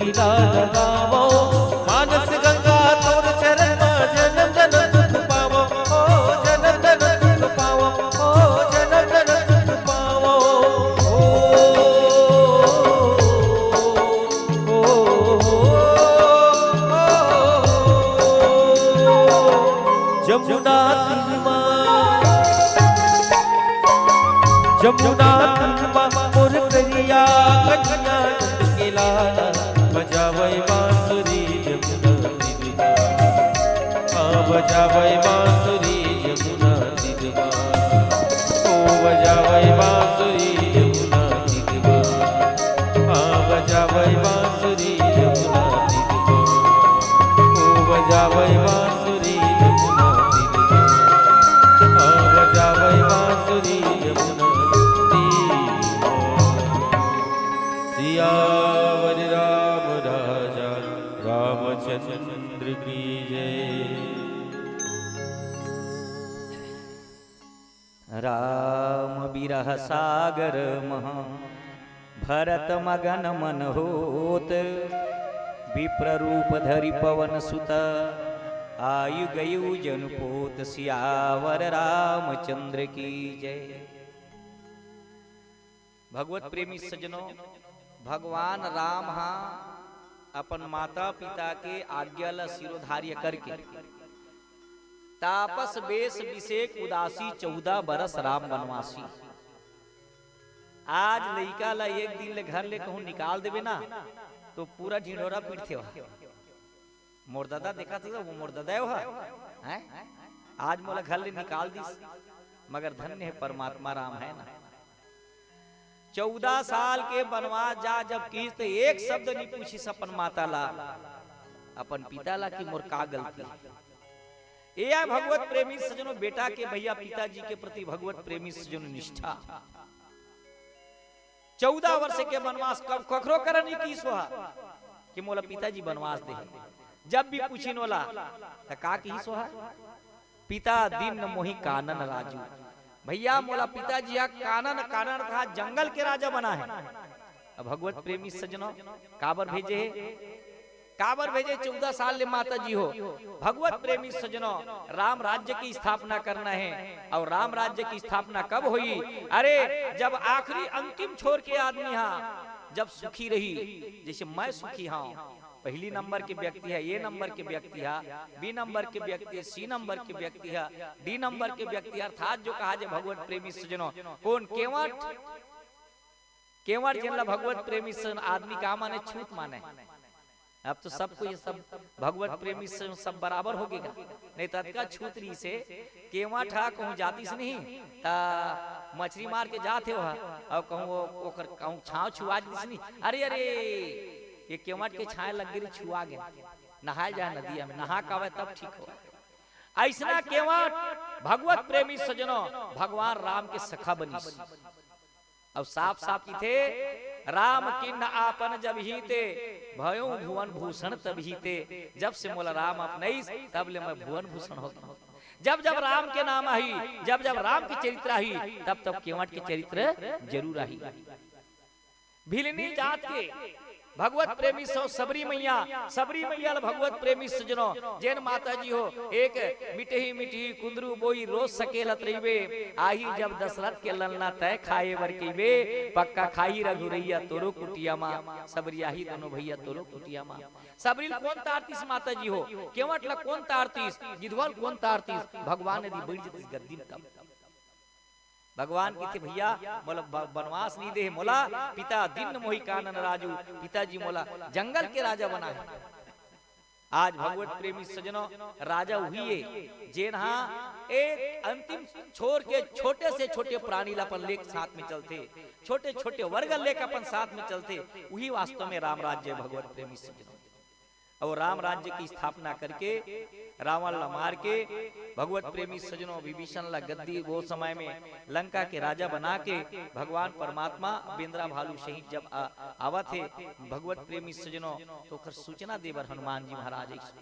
लगावो, मानस गंगा तोर चरण मा, जन्म जन्म सुख पावो, ओ जन्म जन्म सुख पावो, ओ जन्म जन्म सुख पावो। ओ, ओ, ओ, ओ, जमुना तीर मा, जमुना तीर मा मोर करिया कनिया नंद के लाला, बजावै बांसुरी जमुना तीर मा। हाँ, बजावै बांसुरी जमुना तीर मा। ओ बजावै बांसुरी जमुना तीर मा। हाँ, बजावै बांसुरी जमुना तीर मा। ओ बजावै बांसुरी जमुना तीर मा। हाँ, बजावै बांसुरी जमुना तीर मा। सियावर राम राजा रामचंद्र की जय। राम बिरह सागर महा भरत मगन मन होत, विप्र रूप धरि पवन सुत आयु गयु जनु पोत। सियावर रामचंद्र की जय। भगवत प्रेमी सज्जनों, भगवान राम हा अपन माता पिता के आज्ञा ला शिरोधार्य करके तापस बेस बिसेक उदासी चौदह बरस राम वनवासी। आज लइका ला एक दिन ले घर ले कहूं निकाल देबे ना, तो पूरा ढिंढोरा पीटथे हो। मोर ददा देखा था, वो मोर ददा हो, हैं? आज मोला घर ले निकाल दिस, मगर धन्य है परमात्मा राम है ना। चौदह साल के बनवास जा जब किहिस, त एक शब्द नहीं पूछिस अपन माता ला, अपन पिता ला कि मोर का गलती। ए आय भगवत प्रेमी सज्जनों, बेटा के भैया पिताजी के प्रति भगवत प्रेमी सज्जनों निष्ठा। चौदह वर्ष के बनवास कब कखरो करा नहीं किहिस होहा कि मोला पिताजी बनवास दे। जब भी पूछिन ओला, त का किहिस होहा? पिता दीन मोहि कानन राजू। भैया, मोला पिताजी हा कानन, कानन था जंगल के राजा बना है। अब भगवत प्रेमी सज्जनों, काबर भेजे है? काबर भेजे? चौदह साल ले माता जी हो। भगवत प्रेमी सज्जनों, राम राज्य की स्थापना करना है। और राम राज्य की स्थापना कब होई? अरे, जब आखिरी अंतिम छोर के आदमी हा जब सुखी रही, जैसे मैं सुखी हां, पहली नंबर के व्यक्ति हा, ए नंबर के व्यक्ति हा, बी नंबर के व्यक्ति हा, सी नंबर के व्यक्ति हा, डी नंबर के व्यक्ति हा, अर्थात जो कहा जाए भगवत प्रेमी सज्जनों, कौन? केवट। केवट जेन ला भगवत प्रेमी सज्जन आदमी का माने? छूत माने। अब तो सबको ये सब भगवत प्रेमी सज्जन सब बराबर हो गे गा। नहीं त अतका छूत रहिसे, केवट हा कहूं जातिस नहीं, त मछरी मार के जात हे वह, और कहूं वो, ओकर कहूं छांव छुआ दिस नहीं, अरे, अरे, ये केवट के छांय लग गे, छुआ गे, नहाय जाय नदिया में, नहा के आवय तब ठीक हो। अइसना केवट भगवत प्रेमी सज्जनों, भगवान राम के सखा बनिस। अउ साफ साफ किथे, राम किन्ह आपन जब हीते, भयउ भुवन भूषण तब हीते। जब से मोला राम अपनइस, तब ले मैं भुवन भूषण हो गया। जब जब राम के नाम आही, जब जब राम के चरित्र आही, तब तब केवट के चरित्र जरूर आही। भिलनी जात के भगवत प्रेमी सो सबरी मैया, सबरी मैया ल भगवत प्रेमी सज्जनों, जेन माता जी हो, एक मिटही मिटही कुंदरू बोई रोज सकेलत रहिबे, आही जब दशरथ के ललना तय खाए बर कहिबे, पक्का खाही रघुरैया तोरो कुटिया मा, सबरी आही दोनों भैया तोरो कुटिया मा। सबरी ल कोन तारतीस माता जी हो, केवट ल कोन तारतीस, गिधवा ल कोन तारतीस, भगवान यदि बैठ जतिस गद्दी म तब। भगवान कहिथे, "भैया, मोला ब-, बनवास नहीं दे, मोला पिता दीन मोहि कानन राजू, पिताजी मोला जंगल के राजा बना है।" आज भगवत प्रेमी सज्जनों, राजा उही है, जेन हा एक अंतिम छोर के छोटे से छोटे प्राणी ला अपन लेके साथ में चलथे, छोटे छोटे वर्ग लेके अपन साथ में चलथे, उही वास्तव में राम राज्य है भगवत प्रेमी सज्जनों। अउ राम राज्य की स्थापना करके रावण ला मार के भगवत प्रेमी सज्जनों विभीषण ला गद्दी वो समय में लंका के राजा बना के भगवान परमात्मा बेंदरा भालू सहित जब आ, आवत हे भगवत प्रेमी सज्जनों तो ओकर सूचना देबर हनुमान जी महाराज अइस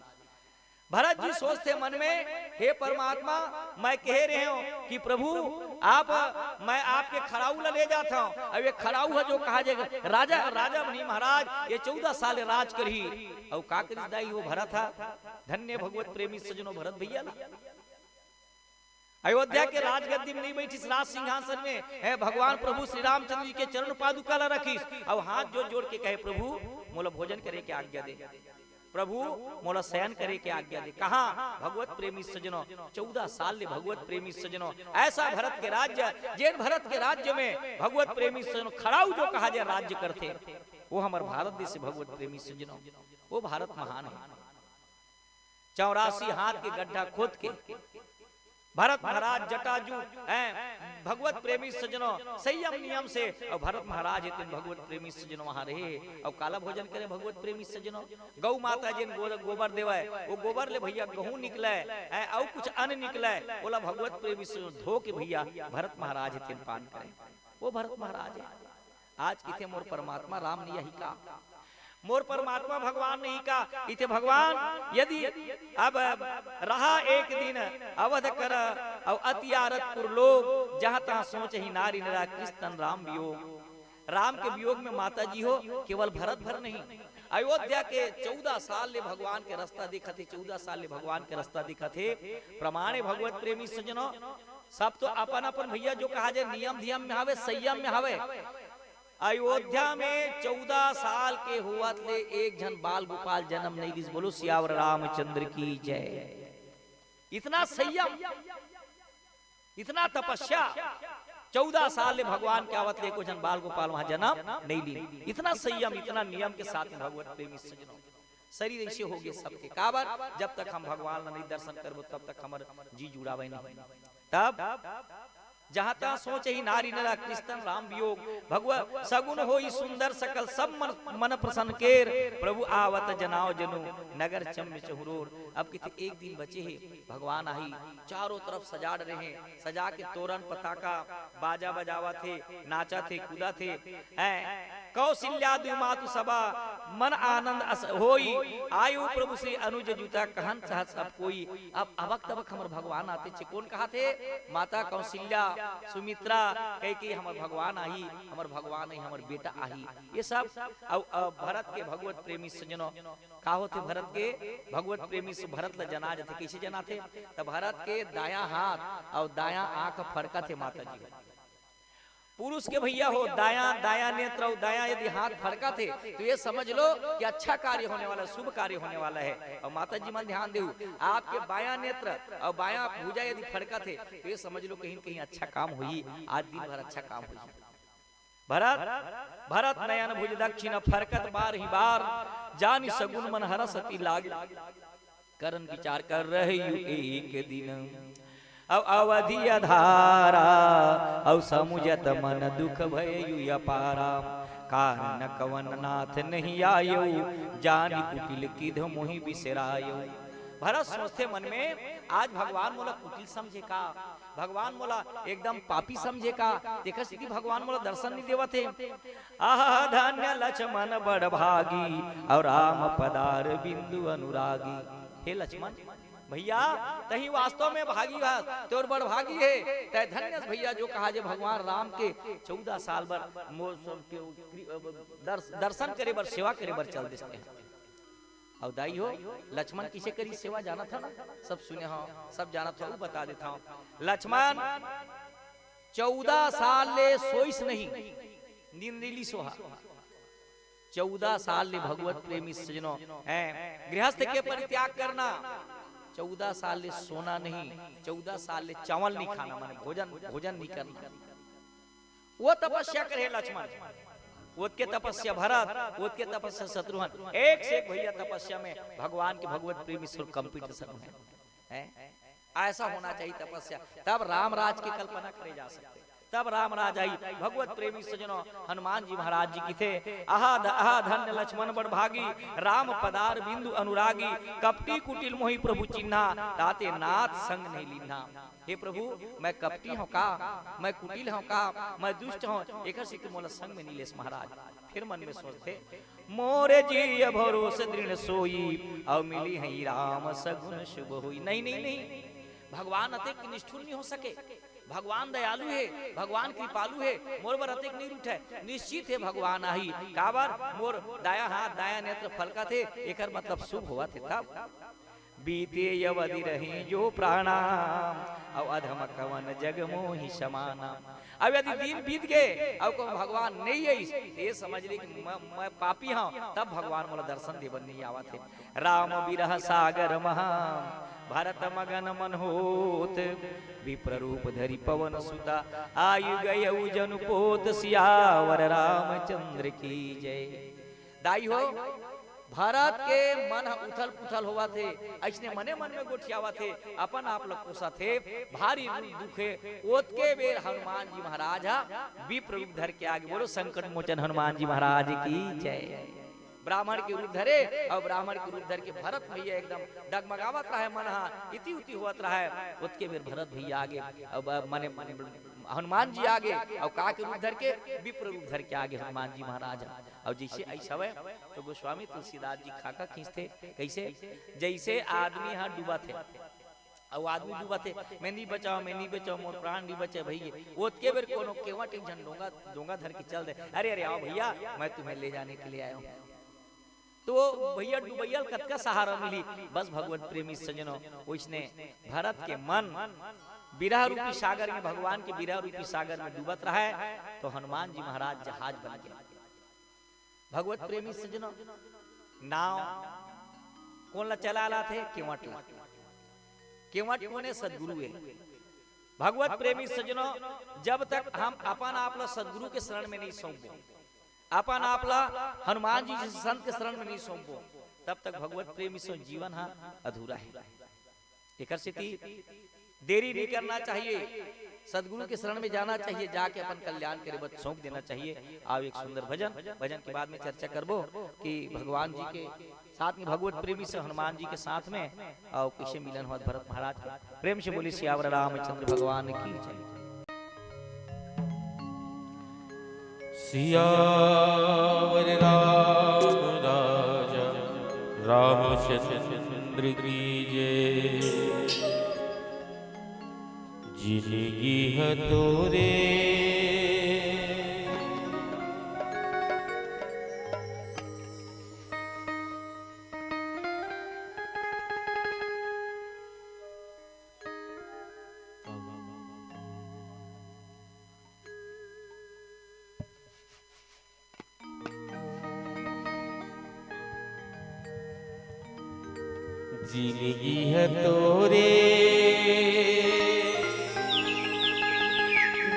भरत जी सोचथे मन में, "हे परमात्मा, मैं कहे रहे हूं कि प्रभु, आप, मैं आपके खड़ाऊ ला ले जात हूं, अउ ये खड़ाऊ ह जो कहा जाए, राजा, राजा बनी महाराज, ये चौदह साल राज करही।" अउ का करिस दाई हो भरत ह? धन्य भगवत प्रेमी सजनो भरत भैया ला। अयोध्या के राजगद्दी में नहीं बैठिस, राज सिंहासन में है, भगवान प्रभु श्री रामचंद्र जी के चरण पादुका ला रखिस, अउ हाथ जोड़ जोड़ के कहे, "प्रभु, मोला भोजन करे के आज्ञा दे, प्रभु, मोला शयन करे के आज्ञा दे।" कहा भगवत प्रेमी सजनो, चौदह साल ले भगवत प्रेमी सजनो, ऐसा भरत के राज्य, जेन भरत के राज्य में भगवत प्रेमी सजनो खड़ाऊ जो कहा जाए राज्य करथे, वो हमर भारत देश से भगवत प्रेमी सजनो, वो भारत महान है। चौरासी हाथ के गड्ढा खोद के भरत महाराज जटाजूट हैं, भगवत प्रेमी सजनो, संयम नियम से, अउ भरत महाराज हे तेन भगवत प्रेमी सजनो वहां रहे, अउ काला भोजन करे भगवत प्रेमी सजनो, गौ माता जेन गो-, गोबर देवय, वो गोबर ले भैया गहूं निकलय, हैं, अउ कुछ अन्न निकलय, ओला भगवत प्रेमी सजनो धो के भैया भरत महाराज हे तेन पान करे, वो भरत महाराज हे। आज किथे मोर परमात्मा राम नहीं का, मोर परमात्मा भगवान नहीं का। इथे भगवान यदि अब रहा एक दिन अवध कर अउ अति आरतपुर लोग, जहां तहां सोचही नारी नरा कृष्ण राम वियोग। राम के वियोग में माता जी हो, केवल भरत भर नहीं, अयोध्या के चौदह साल ले भगवान के रास्ता देखत हे, चौदह साल ले भगवान के रास्ता देखत हे। प्रमाण हे भगवत प्रेमी सजनो, सब तो अपन अपन भैया जो कहा जाए नियम धियम में हवे, संयम में हवे। अयोध्या में चौदह साल के होवत ले एक झन बाल गोपाल जन्म नहीं लिस। बोलो सियावर रामचंद्र की जय। इतना संयम, इतना तपस्या, चौदह साल ले भगवान के आवत ले एको झन बाल गोपाल वहां जन्म नहीं ली। इतना संयम, इतना नियम के साथ में भगवत प्रेमी सजनो, शरीर ऐसे हो गए सबके। काबर? जब तक हम भगवान ला नहीं दर्शन करबो, तब तक हमर जी जुड़ावे नहीं। तब जहां तहां सोचही नारी नरा कृष्ण राम वियोग, भगवत सगुन होई सुंदर सकल सब मन, मन प्रसन्न केर, प्रभु आवत जनाव जनु नगर चम्य चहुरोर। अब किथे एक दिन बचे हे, भगवान आही, चारों तरफ सजा डरे हे, सजा के तोरन पताका, बाजा बजावत हे, नाचत हे, कूदत हे, हैं? कौशल्या दुई मातु सभा मन आनंद अस होई, आयु प्रभु श्री अनुज जुता कहन चाहत सब कोई। अब अबक तबक हमर भगवान आते चे, कोन कहाथे? माता कौशल्या, सुमित्रा, कैकेयी हमर भगवान आही, हमर भगवान आही, हमर बेटा आही। ये सब अउ, अउ भरत के भगवत प्रेमी सजनो, का होथे भरत के? भगवत प्रेमी से भरत ला जना जाथे। कैसे जनाथे? त भरत के दायां हाथ अउ दायां आंख फड़कत हे माता जी। पुरुष के भैया हो, दायां, दायां नेत्र अउ दायां यदि हाथ फड़कत हे, तो ये समझ लो कि अच्छा कार्य होने वाला है, शुभ कार्य होने वाला है। अउ माता जी मन ध्यान देहू, आपके बायां नेत्र अउ बायां भुजा यदि फड़कत हे, तो ये समझ लो कहीं न कहीं अच्छा काम होही, आज दिन भर अच्छा काम होही। भरत, भरत नयन भुज दक्षिण फरकत बारही बार, जानि सगुन मन हरस अति लाग। करन विचार कर रहे यु एक दिन, अउ अवधि अधारा, अउ समुझत मन दुख भयउ अपारा। कारण कवन नाथ नहीं आयउ, जानि कुटिल किध मोहि बिसरायउ। भरत सोचथे मन में, आज भगवान मोला कुटिल समझे का? भगवान मोला एकदम पापी समझे का? तेकर सेती भगवान मोला दर्शन नहीं देवत हे। आहा धन्य लक्ष्मण बड़ भागी, अउ राम पदार बिंदु अनुरागी। हे लक्ष्मण, भैया, तही वास्तव में भागी हस, तोर बड़ भागी हे। तै धन्य भैया जो कहा जे भगवान राम के चौदह साल बर मोर सब के दर्श-, दर्शन करे बर, सेवा करे बर चल देस। अउ दाई हो, लक्ष्मण किसे करी सेवा जानत हो ना? सब सुने हो, सब जानत हो, बता देता हूं। लक्ष्मण चौदह साल ले सोइस नहीं, नींद नहीं ली सोहा। चौदह साल ले भगवत प्रेमी सजनो हैं, गृहस्थ के परित्याग करना, चौदह साल ले सोना नहीं, चौदह साल ले चावल नहीं खाना, माने भोजन, भोजन नहीं करना। वो तपस्या करे लक्ष्मण, ओतके तपस्या भरत, ओतके तपस्या शत्रुघ्न, एक से एक भैया तपस्या में भगवान के भगवत प्रेमी से कंपित सब हैं। हैं? ऐसा होना चाहिए तपस्या, तब राम राज की कल्पना करे जा सकते, तब राम राज आई। भगवत प्रेमी सजनो, हनुमान जी महाराज जी किथे, आहा ध-, आहा धन्य लक्ष्मण बड़ भागी, राम पदार बिंदु अनुरागी, कपटी कुटिल मोहि प्रभु चिन्हा, ताते नाथ संग नहीं लीन्हा। हे प्रभु, मैं कपटी हूं का, मैं कुटिल हूं का, मैं दुष्ट हूं, एकर सेती मोला संग में नहीं लेस महाराज। फिर मन में सोचथे, मोरे जिय भरोस दृढ़ सोई, अउ मिली हई राम सगुन शुभ होई। नहीं, नहीं, नहीं, भगवान अतेक निष्ठुर नहीं हो सके। भगवान दयालु हे, भगवान कृपालु हे, मोर बर अतेक नहीं रूठे। निश्चित हे भगवान आही। काबर? मोर दाया हाथ, दाया नेत्र फलकत हे, एकर मतलब शुभ होवत हे तब। बीते अवधि रहे जो प्राणा, अउ अधम कवन जग मोहि समाना। अब यदि दिन बीत गे अउ कहूँ भगवान नहीं आइस, त ये समझ ले कि मैं, मैं पापी हूँ, तब भगवान मोला दर्शन देबर नहीं आवत हे। राम विरह सागर महा भरत मगन मन होत, विप्र रूप धरि पवन सुता, आयु गयउ जनु पोत, सियावर रामचंद्र की जय। दाई हो, भरत के मन ह उथल पुथल होवत हे, अइसने मने मन में गोठियावत हे, अपन आप ल कोसत हे, भारी दुख हे। ओतके बेर हनुमान जी महाराज ह विप्र रूप धर के आगे, बोलो संकट मोचन हनुमान जी महाराज की जय। ब्राह्मण के रूप धरे अउ ब्राह्मण के रूप धर के भरत भैया एकदम डगमगावत रहे, मन ह इति उति होवत रहे। ओतके बेर भरत भैया आगे, अब मने हनुमान जी आगे अउ का के रूप धर के? विप्र रूप धर के आगे हनुमान जी महाराज ह। अउ जइसे अइस हवय, तो गोस्वामी तुलसीदास जी खाका खींचथे। कइसे? जइसे आदमी ह डूबत हे, अउ आदमी डूबत हे, "मैं नहीं बचाओ, मैं नहीं बचाओ, मोर प्राण नहीं बचे भैया।" ओतके बेर कोनो केवट एक झन डोंगा, डोंगा धर के चल दे, "अरे, अरे, आओ भैया, मैं तुम्हें ले जाने के लिए आया हूँ।" तो भैया डुबैया ल कतका सहारा मिली? बस भगवत प्रेमी सज्जनों, ओइसने भरत के मन बिरह रूपी सागर में, भगवान के बिरह रूपी सागर में डूबत रहे, तो हनुमान जी महाराज जहाज बन गए। भगवत प्रेमी सज्जनों, नाव कोन ला चला लाथे? केवट ला। केवट कोन हे? सदगुरु हे। भगवत प्रेमी सज्जनों, जब तक हम अपन आप ला सदगुरु के शरण में नहीं सौंपबो, अपन आप ला हनुमान जी जइसे संत के शरण में नहीं सौंपबो, तब तक भगवत प्रेमी सो जीवन ह अधूरा हे। एकर सेती देरी नहीं करना चाहिए, सदगुरु के शरण में जाना चाहिए, जाके अपन कल्याण करे बर सौंप देना चाहिए। आओ एक सुंदर भजन, भजन के बाद में चर्चा करबो कि भगवान जी के साथ में, भगवत प्रेमी से हनुमान जी के साथ में, अउ कइसे मिलन होवत भरत महाराज के। प्रेम से बोली सियावर रामचंद्र भगवान की जय। सियावर राम राजा रामचंद्र की जय। जिनगी ह तोरे जिनगी ह तोरे,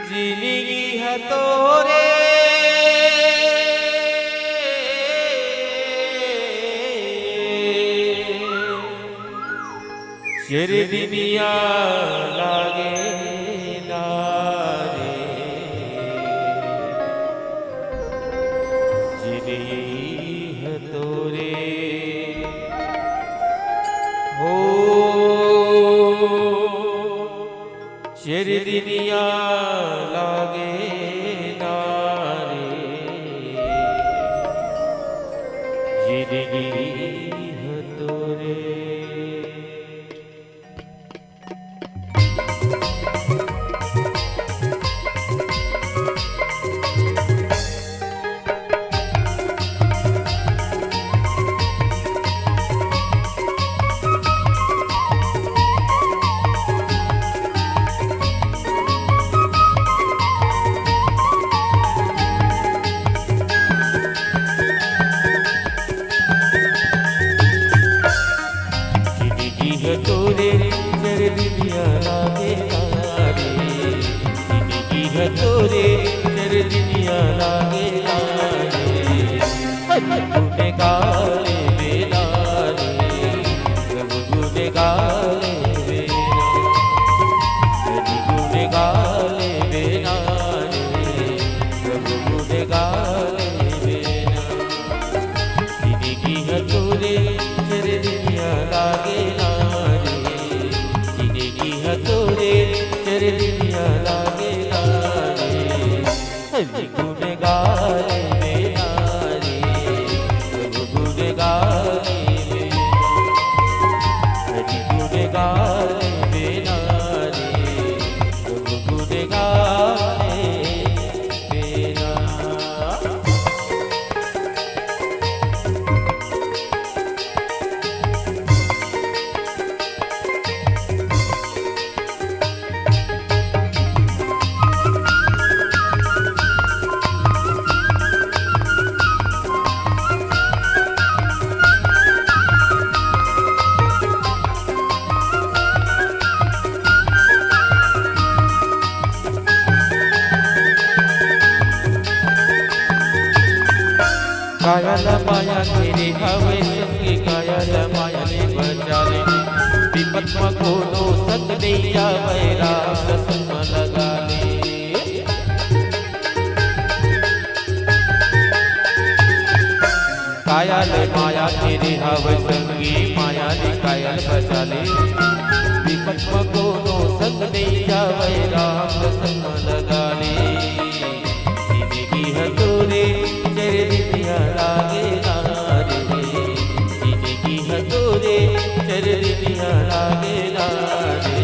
जिनगी ह तोरे। चर दिनिया लागे ना रे, जिनगी ह तोरे। हो चर दिनिया लागे ना रे, जिनगी ह तोरे। जिनगी ह तोरे चर दिनिया लागे ना रे, जिनगी ह तोरे चर दिनिया लागे ना रे। हरि गुण गाले बेना रे, प्रभु गुण गाले बेना, हरि गुण गाले बेना रे, प्रभु गुण गाले बेना। जिनगी ह तोरे चर दिनिया लागे ना रे, जिनगी ह तोरे चर दिनिया लागे ना रे। हरि गुण गाले बेना गाले बेना, हरि गुण गाले बेना रे, प्रभु गुण गाले बेना। काया ल माया घेरे हवे संगी, काया ल माया ले बचा ले। विपत म कोनो संग नइ जावय, राम ल संग म लगा ले। काया ले माया घेरे हवे संगी, माया ले काया ल बचा ले। विपत म कोनो संग नइ जावय, राम ल संग म लगा ले। जिनगी ह तोरे चरनिया लागे ना रे, जिनगी ह तोरे चरनिया लागे ना रे।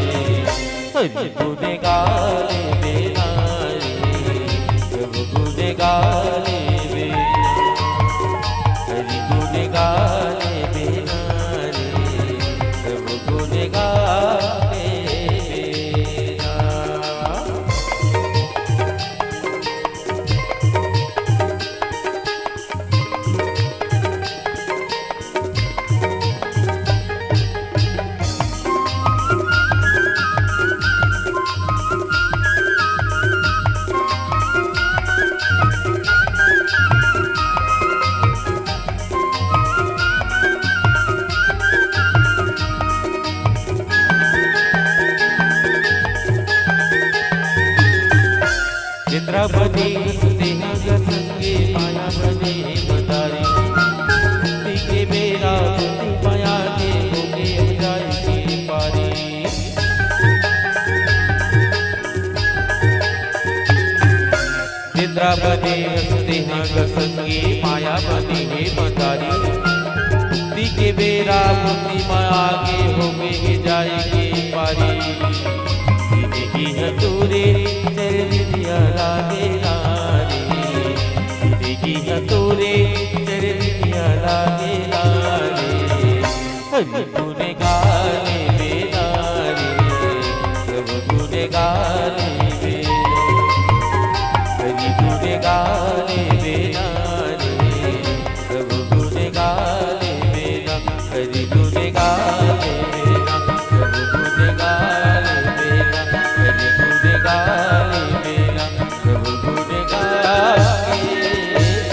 हरि गुण गाले बेना रे, प्रभु गुण गाले बेना। हरि गुण गाले बेना रे, प्रभु गुण गाले बेना। इंद्रा बनी हंसते हंस संगे माया बनी मदारी। मुक्ति के बेरा धरती माया के होके जाए के पारी। इंद्रा बनी हंसते हंस संगे माया बनी हे मदारी। मुक्ति के बेरा मुक्ति माया के होके जाए के पारी। जिनगी ह तोरे चरनिया लागे ना रे, जिनगी ह तोरे चरनिया लागे ना रे। हरि गुण गाले बेना रे, प्रभु गुण गाले बेना। हरि गुण गाले बेना रे, प्रभु गुण गाले बेना। हरि गुण गाले बेना, प्रभु गुण गाले बेना। हरि गुण गाले बेना, प्रभु गुण गाले बेना।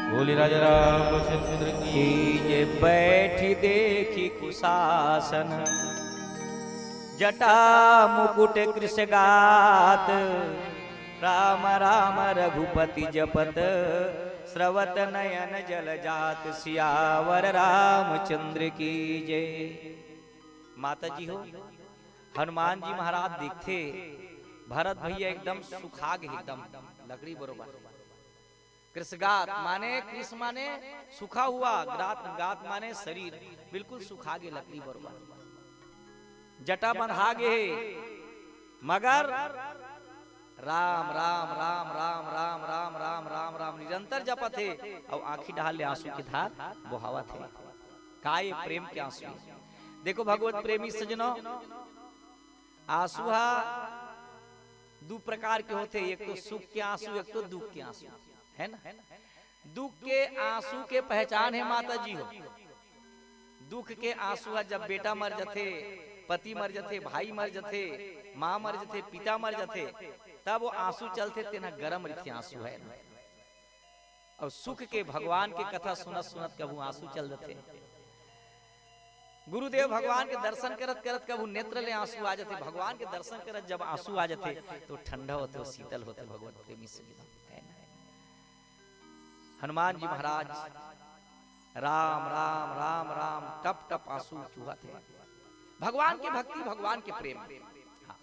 बोले राजा रामचंद्र की जय। बैठी देखी कुशासन, जटा मुकुट कृष गात, राम राम रघुपति जपत, स्रवत नयन जल जात। सियावर रामचंद्र की जय। माता जी हो, हनुमान जी महाराज देखथे, भरत भैया एकदम सुखा गे, एकदम लकड़ी बरोबर। कृषगात माने, कृष माने सूखा हुआ, गात, गात माने शरीर, बिल्कुल सुखा गे लकड़ी बरोबर। जटा बंधा गे हे, मगर राम, राम, राम निरंतर जपत हे, अउ आंखी डहार ले आंसू के धार बोहावत हे। का ये प्रेम के आंसू हे? देखो भगवत प्रेमी सजनो, आंसू हा दू प्रकार के होथे, एक तो सुख के आंसू, एक तो दुख के आंसू, है ना? दुख के आंसू के पहचान हे माता जी हो। दुख के आंसू ह जब बेटा मर जथे, पति मर जथे, भाई मर जथे, माँ मर जथे, पिता मर जथे, तब वो आंसू चलथे, तेन ह गरम रहिथे आंसू, है ना? अउ सुख के भगवान के कथा सुनत सुनत कभू आंसू चल देथे। गुरुदेव भगवान के दर्शन करत करत कभू नेत्र ले आंसू आ जाथे। भगवान के दर्शन करत जब आंसू आ जाथे तो ठंडा होथे, शीतल होथे। भगवत प्रेमी सज्जनों, है ना? हनुमान जी महाराज राम राम राम राम टप टप आंसू चुहत हे। भगवान के भक्ति, भगवान के प्रेम। हाँ।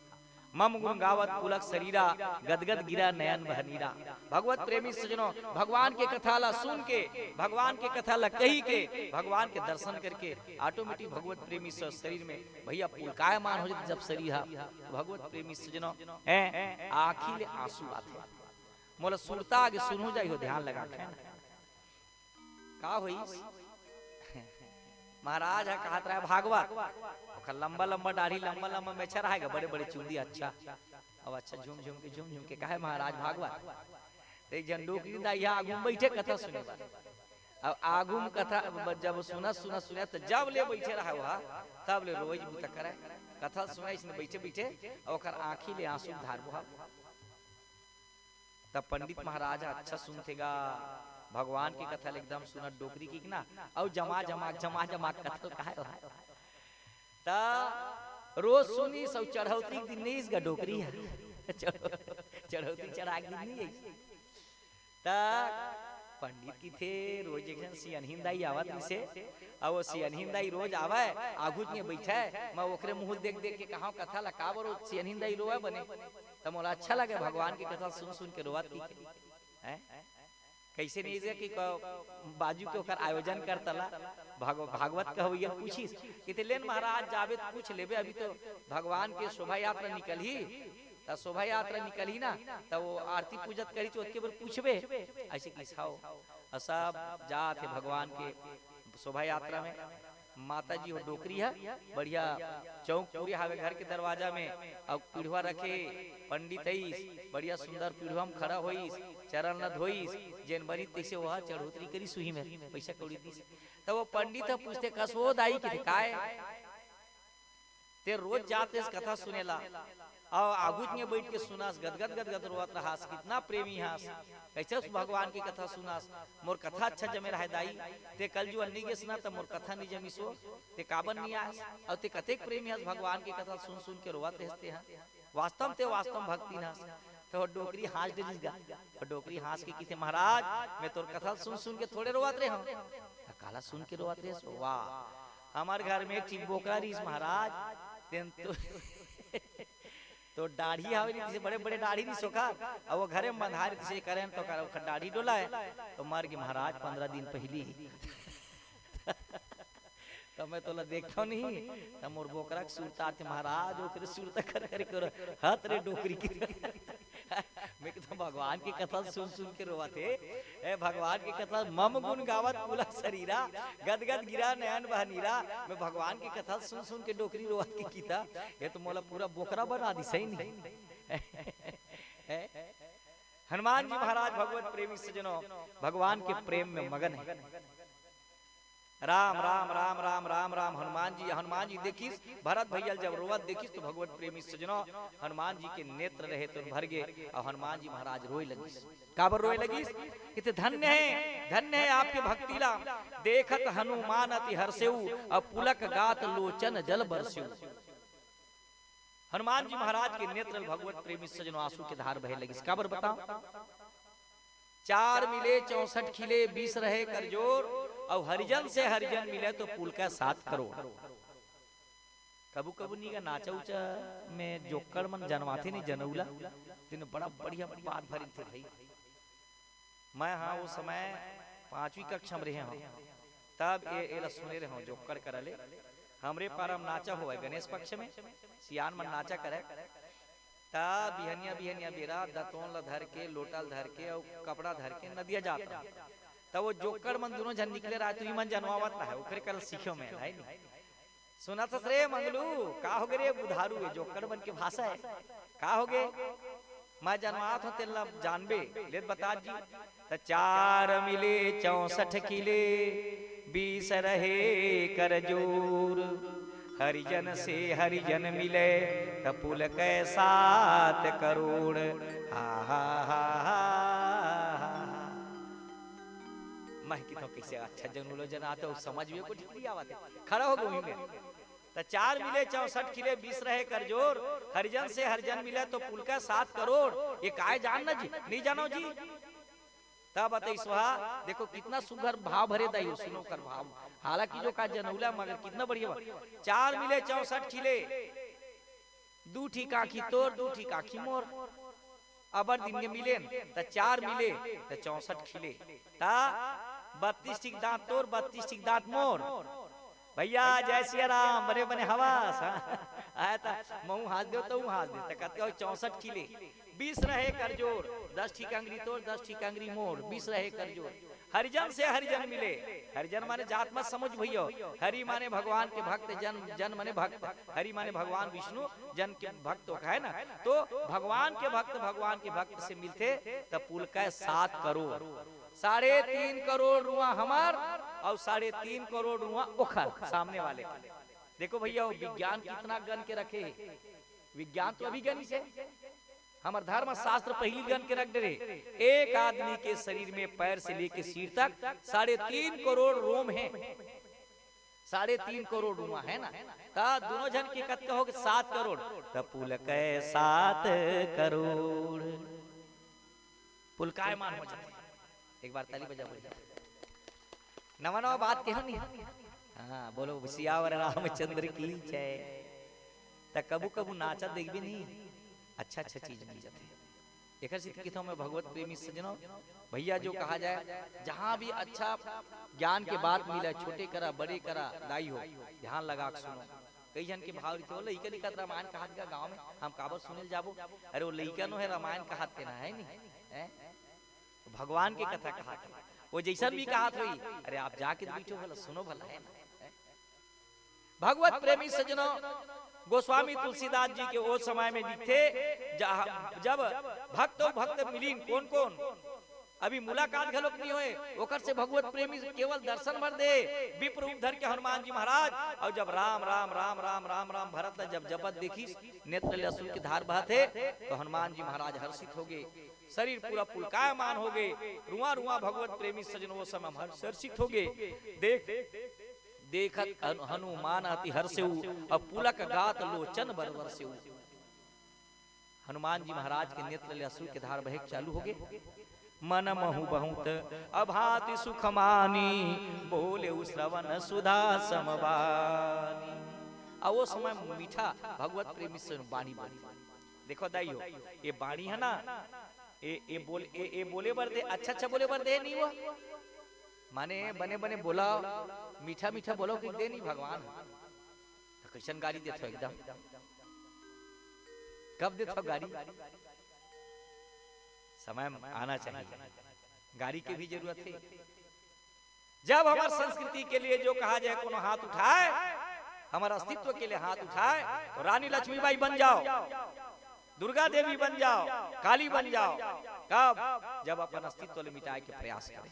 मम गुण गावत पुलक सरीरा, गदगद गिरा नयन बहनीरा। भगवत प्रेमी सजनो, भगवान के कथा ला सुन के, भगवान के कथा ला कही के, भगवान के दर्शन करके ऑटोमेटिक भगवत प्रेमी स-, शरीर में भैया पुलकायमान हो जाते। जब शरीर हा, तो भगवत प्रेमी सजनो, हैं, आँखी ले आंसू आथे। मोला सुरता आगे सुन हो जाई हो, ध्यान लगा के। का होइस? महाराज ह कहत रहे भागवत, ओकर लंबा लंबा दाढ़ी, लंबा लंबा मेछा रहे गा, बड़े बड़े चूंदी, अच्छा। अब अच्छा झूम झूम के, झूम झूम के कहे महाराज भागवत। तो एक झन डोकरी दाई ह आगू में बैठे कथा सुने बर। अब आगू में कथा ब-, जब सुनत सुनत सुनत तो जब ले बैठे रहे वहा, तब ले रोज बुता करे, कथा सुने इसने बैठे बैठे, और ओकर आँखी ले आंसू धार बोहा। तब पंडित महाराज ह अच्छा सुनथे गा, भगवान के कथा ल एकदम सुनत डोकरी किहिस ना, अउ जमा जमा, जमा जमा कथा ल कहे हो। त रोज सुनिस अउ चढ़ौतरी के दिन नइ आइस गा डोकरी ह। चढ़ौतरी चढ़ा के दिन नइ आइस। त पंडित किथे रोज एक झन सियनहिन दाई आवत रिहिसे, अउ वो सियनहिन दाई रोज आवय, आघू में बैठय, मैं ओकरे मुंह देख देख के कहां कथा ला, का बरो सियनहिन दाई रोवय बने। त मोला अच्छा लगे भगवान के कथा सुन सुन के रोवत किथे। हैं? कइसे नइ हे कि क-, बाजू के ओकर आयोजन करता ला, भाग-, भागवत कहवइया पूछिस, किथे लेन महाराज जाबे त पूछ लेबे, अभी तो भगवान के शोभा यात्रा निकलही, त शोभा यात्रा निकलही ना, त वो आरती पूजत करी तो ओतके बर पूछबे, अइसे किहिस हव। अउ सब जात हे भगवान के शोभा यात्रा में। माता जी हो डोकरी ह, बढ़िया चौक पूरे हावे घर के दरवाजा में, अउ पीढ़वा रखे, पंडित आइस, बढ़िया सुंदर पीढ़वा में खड़ा होइस, चरण ल धोइस, जेन बनिस तइसे ओहा चढ़ोतरी करिस उही में, पइसा कौड़ी दिस। त वो पंडित ह पूछथे, कस वो दाई किथे काय? ते रोज जात हस कथा सुने ला, अउ आगूच में बइठ के सुनस, गदगद गदगद रोवत रहस, कितना प्रेमी हस, कइसे उस भगवान के कथा सुनस। मोर कथा अच्छा जमे रहय दाई, ते कल जो अन्नी गेस ना त मोर कथा नइ जमिस हो, ते काबर नइ आयस? अउ ते कतेक प्रेमी हस, भगवान के कथा सुन सुन के रोवत रहस ते ह। वास्तव ते वास्तव भक्तिन हस। त वो डोकरी हाँस डरिस गा। वो डोकरी हाँस के किथे, महाराज, मैं तोर कथा सुन सुन के थोड़े रोवत रहेंव। त काला सुन के रोवत रहेस? वाह, हमर घर में एक ठी बोकरा रिहिस महाराज, तेन तो तो दाढ़ी हावे रिहिस, बड़े बड़े दाढ़ी रिहिस ओकर, अउ वो घरे में बंधाय रिहिस, करेन तो ओकर, ओकर दाढ़ी डोलाय, तो मर गे महाराज पंद्रह दिन पहिली। त मैं तोला देखथंव नहीं, त मोर बोकरा के सुरता आथे महाराज, ओकरे सुरता कर कर के हत रे डोकरी के। मैं तो भगवान के कथा सुन सुन के रोवत हे, ए भगवान के कथा मम गुण गावत पुलक सरीरा, गदगद गिरा नयन बहनीरा। मैं भगवान के कथा सुन सुन के डोकरी रोवत के किथे, ये तो मोला पूरा बोकरा बना दिस हे नहीं। हनुमान जी महाराज भगवत प्रेमी सजनो, भगवान के प्रेम में मगन हे। राम, राम, राम, राम, राम, राम, हनुमान जी, हनुमान जी देखिस, भरत भैया ल जब रोवत देखिस, तो भगवत प्रेमी सजनो, हनुमान जी के नेत्र रहे तो भर गे, अउ हनुमान जी महाराज रोय लगिस। काबर रोय लगिस? किथे धन्य हे, धन्य हे आपके भक्ति ला, देखत हनुमान अति हर्षेउ, अउ पुलक गात लोचन जल बरसेउ। हनुमान जी महाराज के नेत्र भगवत प्रेमी सजनो आंसू के धार बहे लगिस। काबर बताओ? चार मिले चौसठ खिले, बीस रहे कर जोर, अउ हरिजन से हरिजन मिले तो पुलके सात करोड़। कभू कभू नी गा नाचा उचा में जोक्कड़ मन जनवाथे नहीं जनउला, तेन बड़ा बढ़िया बात भरिन थे भाई। मैं हाँ वो समय पांचवी कक्षा में रहे हूँ, तब ये एला सुने रहे हूँ जोक्कड़ करा ले। हमरे पारा में नाचा होवय गणेश पक्ष में, सियान मन नाचा करे। त बिहनिया बिहनिया बेरा दतोन ल धर के, लोटा ल धर के अउ कपड़ा धर के नदिया जात रहा। त वो जोक्कड़ मन दुनों झन निकले रहा, तुही मन जनवावत रहा, ओकरे कर सीखे में है नहीं। सुनत हस रे मंगलू, का होगे रे बुधारू, ये जोक्कड़ मन के भाषा हे। का होगे? मैं जनवात हूँ, तेला जानबे, लेत बता जी। त चार मिले चौसठ खिले, बीस रहे कर जोर। हरिजन से हरिजन मिले, त पुलके सात करोड़। हा, हा, हा, हा, हा। मैं किथंव कइसे अच्छा जनउला जनात हे, समझ में कुछ नहीं आवत हे। खड़ा हो गई मैं। त चार मिले चौसठ खिले, बीस रहे कर जोर, हरिजन से हरिजन मिले तो पुलके सात करोड़। ये काय जान ना जी, नहीं जानो जी। तब बताई सुहा, देखो कितना सुघर भाव भरे दाई हो, सुनो कर भाव। हालांकि जो का जनउला मगर कितना बढ़िया बा। चार मिले चौसठ खिले, दू ठीक आँखी तोर, दू ठीक आँखी मोर। अबर दिन के मिलेन, त चार मिले, त चौसठ खिले। त बत्तीस ठीक दांत तोर, बत्तीस ठीक दांत मोर। भैया, जय सिया राम, बने बने हवस, हाँ? आय त महूं हाथ देव, तहूं हाथ दे, त कतका हो, चौसठ खिले। बीस रहे करजोड़, दस ठीक अंगरी तोर, दस ठीक अंगरी मोर, बीस रहे करजोड़। हरिजन से हरिजन मिले। हरिजन माने जात मत समझ भैया, हरि माने भगवान के भक्त, जन, जन माने भक्त। हरि माने भगवान विष्णु, जन के भक्त होता है ना। तो भगवान के भक्त भगवान के भक्त से मिलथे, त पुलकय सात करोड़, साढ़े तीन करोड़ रुआ हमर, अउ साढ़े तीन करोड़ रुआ ओखर, सामने वाले के। देखो भैया, वो विज्ञान कितना गन के रखे हे। विज्ञान तो अभी गनिस हे, हमर धर्मशास्त्र पहिली गन के रख डरे। एक आदमी के शरीर में पैर से लेके सिर तक साढ़े तीन करोड़ रोम हे, साढ़े तीन करोड़ रुआ हे ना। त दूनों झन के कतका होगे? सात करोड़। त पुलकय सात करोड़, पुलकायमान हो जाथे। एक बार ताली बजा, बढ़िया। नवा नवा बात केहो नहीं। हाँ, बोलो सियावर रामचंद्र की जय। त कभू कभू नाचा देखबे नहीं, अच्छा अच्छा चीज मिल जाथे। एकर सेती कहिथंव मैं, भगवत प्रेमी सज्जनों, भैया जो कहा जाए, जहाँ भी अच्छा ज्ञान के बात मिले, छोटे करा, बड़े करा, दाई हो, ध्यान लगा के सुनो। कई झन के भाव रहिथे, "ओ लइका निकत रामायण कहात गा गाँव में, हम काबर सुने ल जाबो?" अरे, वो लइका नो हे, रामायण कहात के ना हे नी, हैं? भगवान के कथा कहात हे। वो जैसन भी कहात होही, अरे, आप जाके तो बैठो भला, सुनो भला, है ना? हैं? भगवत प्रेमी सज्जनों, गोस्वामी तुलसीदास जी के ओ समय में लिखथे, जहाँ, जब भक्त अउ भक्त मिलिन, कौन कौन? अभी मुलाकात घलोक नहीं होए, ओकर से भगवत प्रेमी केवल दर्शन भर दे, विप्र रूप धर के हनुमान जी महाराज। अउ जब राम राम राम राम राम राम भरत ला जब जपत देखिस, नेत्र ले अश्रु के धार बहत हे, तो हनुमान जी महाराज हर्षित हो गए, शरीर पूरा पुलकायमान हो गए, रुआ रुआ भगवत प्रेमी सज्जन वो समय हर्षित हो गए। देख, देखत हनु-, हनुमान अति हर्षेउ, अब पुलक गात लोचन बरबरसेउ। हनुमान जी महाराज के नेत्र ले अश्रु के धार बहे चालू हो गए। मन महु बहुत अभाति सुख मानी, बोलेउ श्रवण सुधा समबानी। आ वो समय मीठा भगवत प्रेमी से बानी बोली। देखो दाई हो, ये बानी है ना, ये, ये बोल, ये, ये बोले बर दे, अच्छा अच्छा बोले बर दे नहीं वो, माने बने बने बोला, मीठा मीठा बोलो कि दे नहीं भगवान। तो कैसन गारी देथो एकदम, कब देथो गारी? समय आना चाहिए, गारी के भी जरूरत है। जब हमार संस्कृति के लिए जो कहा जाए, कोनो हाथ उठाए, हमार अस्तित्व के लिए हाथ उठाए, तो रानी लक्ष्मीबाई बन जाओ, दुर्गा देवी बन जाओ, काली बन जाओ। कब? जब अपन अस्तित्व ले मिटाए के प्रयास करे,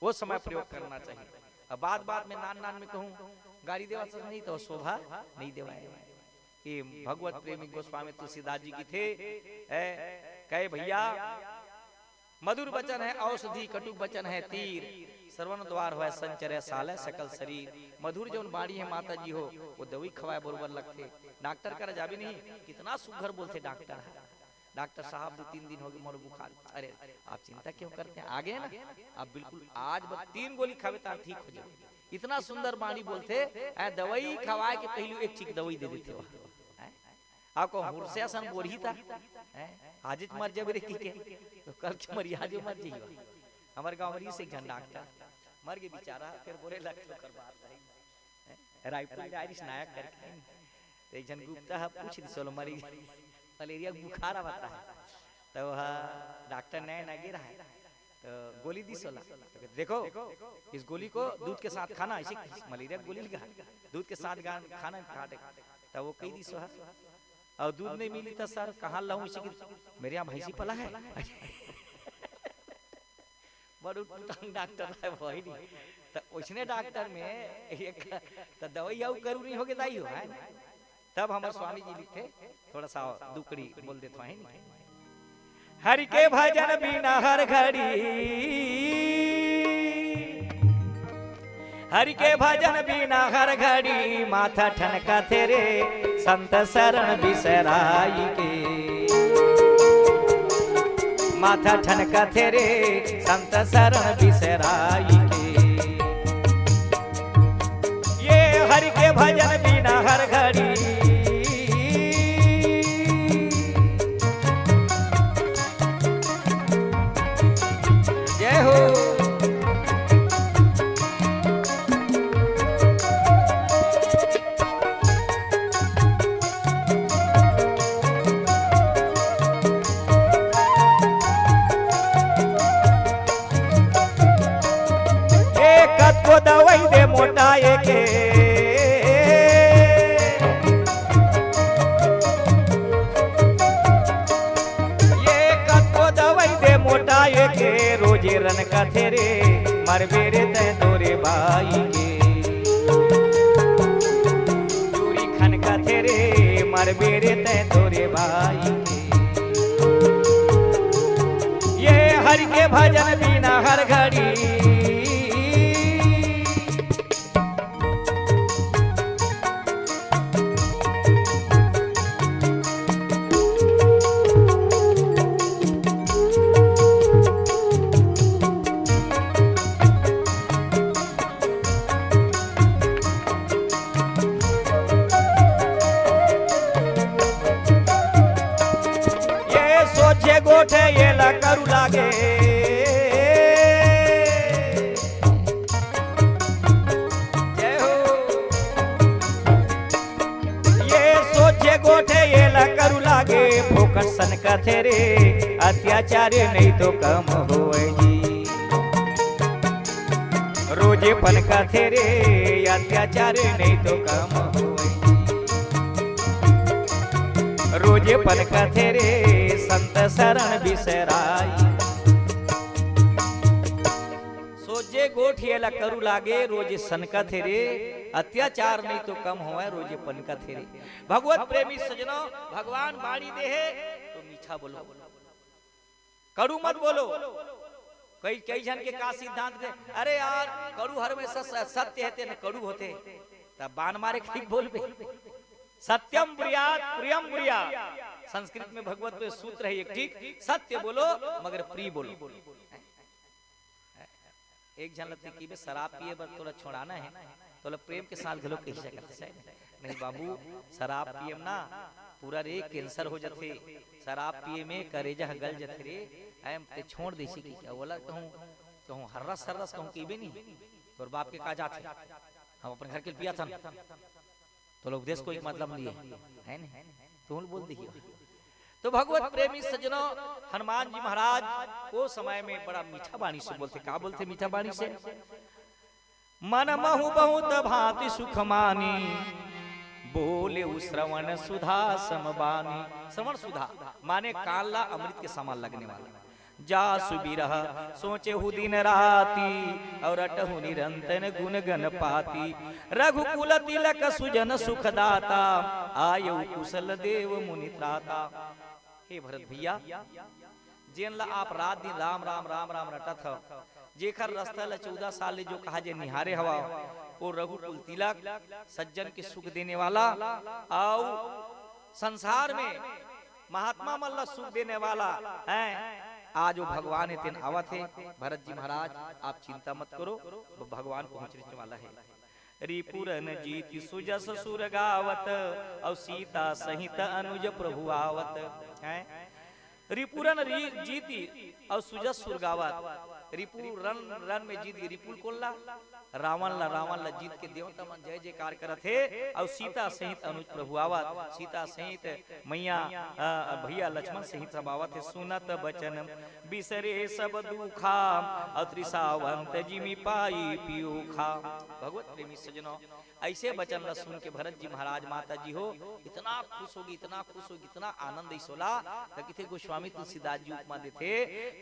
वो समय प्रयोग करना चाहिए। अब बात बात में नान नान में कहूँ, गारी देवा सस नहीं तो शोभा नहीं देवाए। ये भगवत प्रेमी गोस्वामी तुलसीदास जी की थे, ए, कहे भैया, मधुर वचन है औषधि, कटु वचन है तीर। श्रवण द्वार होय संचरे साले सकल शरीर। मधुर जौन बाणी है माता जी हो, वो दवाई खवाए बरोबर लगथे। डॉक्टर करा जाबे नहीं, कितना सुघर बोलथे डॉक्टर है। डॉक्टर साहब, दो तीन दिन हो गए मोर बुखार। अरे, आप चिंता क्यों करते हैं, आ गए ना, आप बिल्कुल आज बस तीन गोली खावे तार ठीक हो जाओ। इतना सुंदर बाणी बोलथे, ऐ दवाई खवाए के पहलू एक चीख दवाई दे देथे वह। हैं? आपको हुरसे असन बोरही था, हैं? आजिच मर जाबे रे की के, तो कल के मरिया जो मर जाइयो। हमारे गाँव में से एक झन डॉक्टर मर गए बेचारा, फिर बोले लग ओकर बात नहीं। हैं? रायपुर ले आइस नायक करके, तो एक झन गुप्ता ह पूछ दिस ओला मरी मलेरिया के बुखार आवत रहा, तो वह डॉक्टर नए नगे रहा, तो गोली दिस ओला, तो कहते, "देखो, इस गोली को दूध के साथ खाना, इसे मलेरिया की गोली लिखा, दूध के साथ गा-, खाना खाटे।" तो वो कही दिस ओहा, "और दूध नहीं मिली तो सर कहाँ लाऊं इसे कि मेरे यहाँ भैंसी पला है।" बड़ उटपुटांग डॉक्टर है वही नहीं, तो उसने डॉक्टर में एक तो दवाई आऊ करू नहीं होगे दाई हो, है ना? तब हमारे स्वामी जी लिखथे, थोड़ा सा दुकड़ी बोल देथों, है नी? हरि के भजन बिना हर घड़ी, हरि के भजन बिना हर घड़ी, माथा ठनकथे रे संत शरण बिसराई के। माथा ठनकथे रे संत शरण बिसराई के। ये हरि के भजन बिना हर घड़ी, मरबे रे तैं तोरे बाई के, चूरी खनकथे रे, मरबे रे तैं तोरे बाई के। ये हरि के भजन बिना हर घड़ी। ये सोझे गोठे ये ला करू लागे। जय हो। ये सोझे गोठे ये ला करू लागे, फोकट सनकथे रे, अत्याचार नहीं तो कम होए जी। रोजे पनकथे रे, अत्याचार नहीं तो कम होए जी। रोजे पनकथे रे, संत शरण बिसराई। सोझे गोठ ये ला करू लागे, रोजे सनकथे रे, अत्याचार नहीं तो कम होए, रोजे पनकथे रे। भगवत प्रेमी सजनो, भगवान बाणी देहे तो मीठा बोलो, कड़ू मत बोलो। कई, कई झन के का सिद्धांत हे, अरे यार, कड़ू हमेशा स-, सत्य हे, तेन कड़ू होथे, तब बान मारे के ठीक बोलबे। सत्यम ब्रुयात प्रियम ब्रुयात। संस्कृत में भगवत तो सूत्र हे एक ठीक, सत्य बोलो मगर प्रिय बोलो। एक झन ल तैं कहिबे, "शराब पिए बर तोला छोड़ाना हे," तोला प्रेम के साथ घलो कहि सकत हे, "नहीं बाबू, शराब पिए म ना पूरा रे कैंसर हो जथे, शराब पिए में करेजा ह गल जथे रे, एम तैं छोड़ देसी कि क्या?" ओला कहूँ, कहूँ हर्रस हर्रस कहूँ कहिबे नहीं, "तोर बाप के का जात हे, हम अपन घर के पियाथन।" तोला उपदेश कोई मतलब नहीं हे, है नहीं? तू बोल दिही। तो भगवत प्रेमी सज्जनों, हनुमान जी महाराज ओ समय में बड़ा मीठा बाणी से बोलथे। का बोलथे मीठा बाणी से? "मन महु बहुत भांति सुख मानी, बोलेउ श्रवण सुधा सम बानी।" श्रवण सुधा माने कान ला अमृत के समान लगने वाला। "जासु बिरह सोचेहु दिन राती, और रटहु निरंतन गुण गण पाती। रघुकुल तिलक सुजन सुखदाता, आयउ कुशल देव मुनि त्राता।" हे भरत भैया, जेन ला आप रात दिन राम राम राम राम रटत हव, जेखर रस्ता ला चौदह साल ले जो कहा जे निहारे हवा, वो रघुकुल तिलक, सज्जन के सुख देने वाला, अउ संसार में महात्मा मन ला सुख देने वाला हे। आज वो भगवान हे तेन आवत हे। भरत जी महाराज, आप चिंता मत करो, वो भगवान पहुंचने वाला हे। "रिपुरन जीति सुजस सुर गावत, अउ सीता सहित अनुज प्रभु आवत।" हे रिपुरन री-, जीति अउ सुजस सुर गावत। रिपु रन, रन में जीत गे। रिपुल कोन ला? रावण ला। रावण ला जीत के देवता मन जय जयकार करत हे, अउ सीता सहित अनुज प्रभु आवत, सीता सहित मैया, अ, भैया लक्ष्मण सहित सब आवत हे। "सुनत बचन बिसरे सब दुखा, अउ तृषावंत जिमि पाई पियूखा।" भगवत प्रेमी सज्जनों, ऐसे बचन ला सुन के भरत जी महाराज, माता जी हो, इतना खुश होगी, इतना खुश होगी, इतना आनंद इस होला, त किथे गोस्वामी तुलसीदास जी उपमा देथे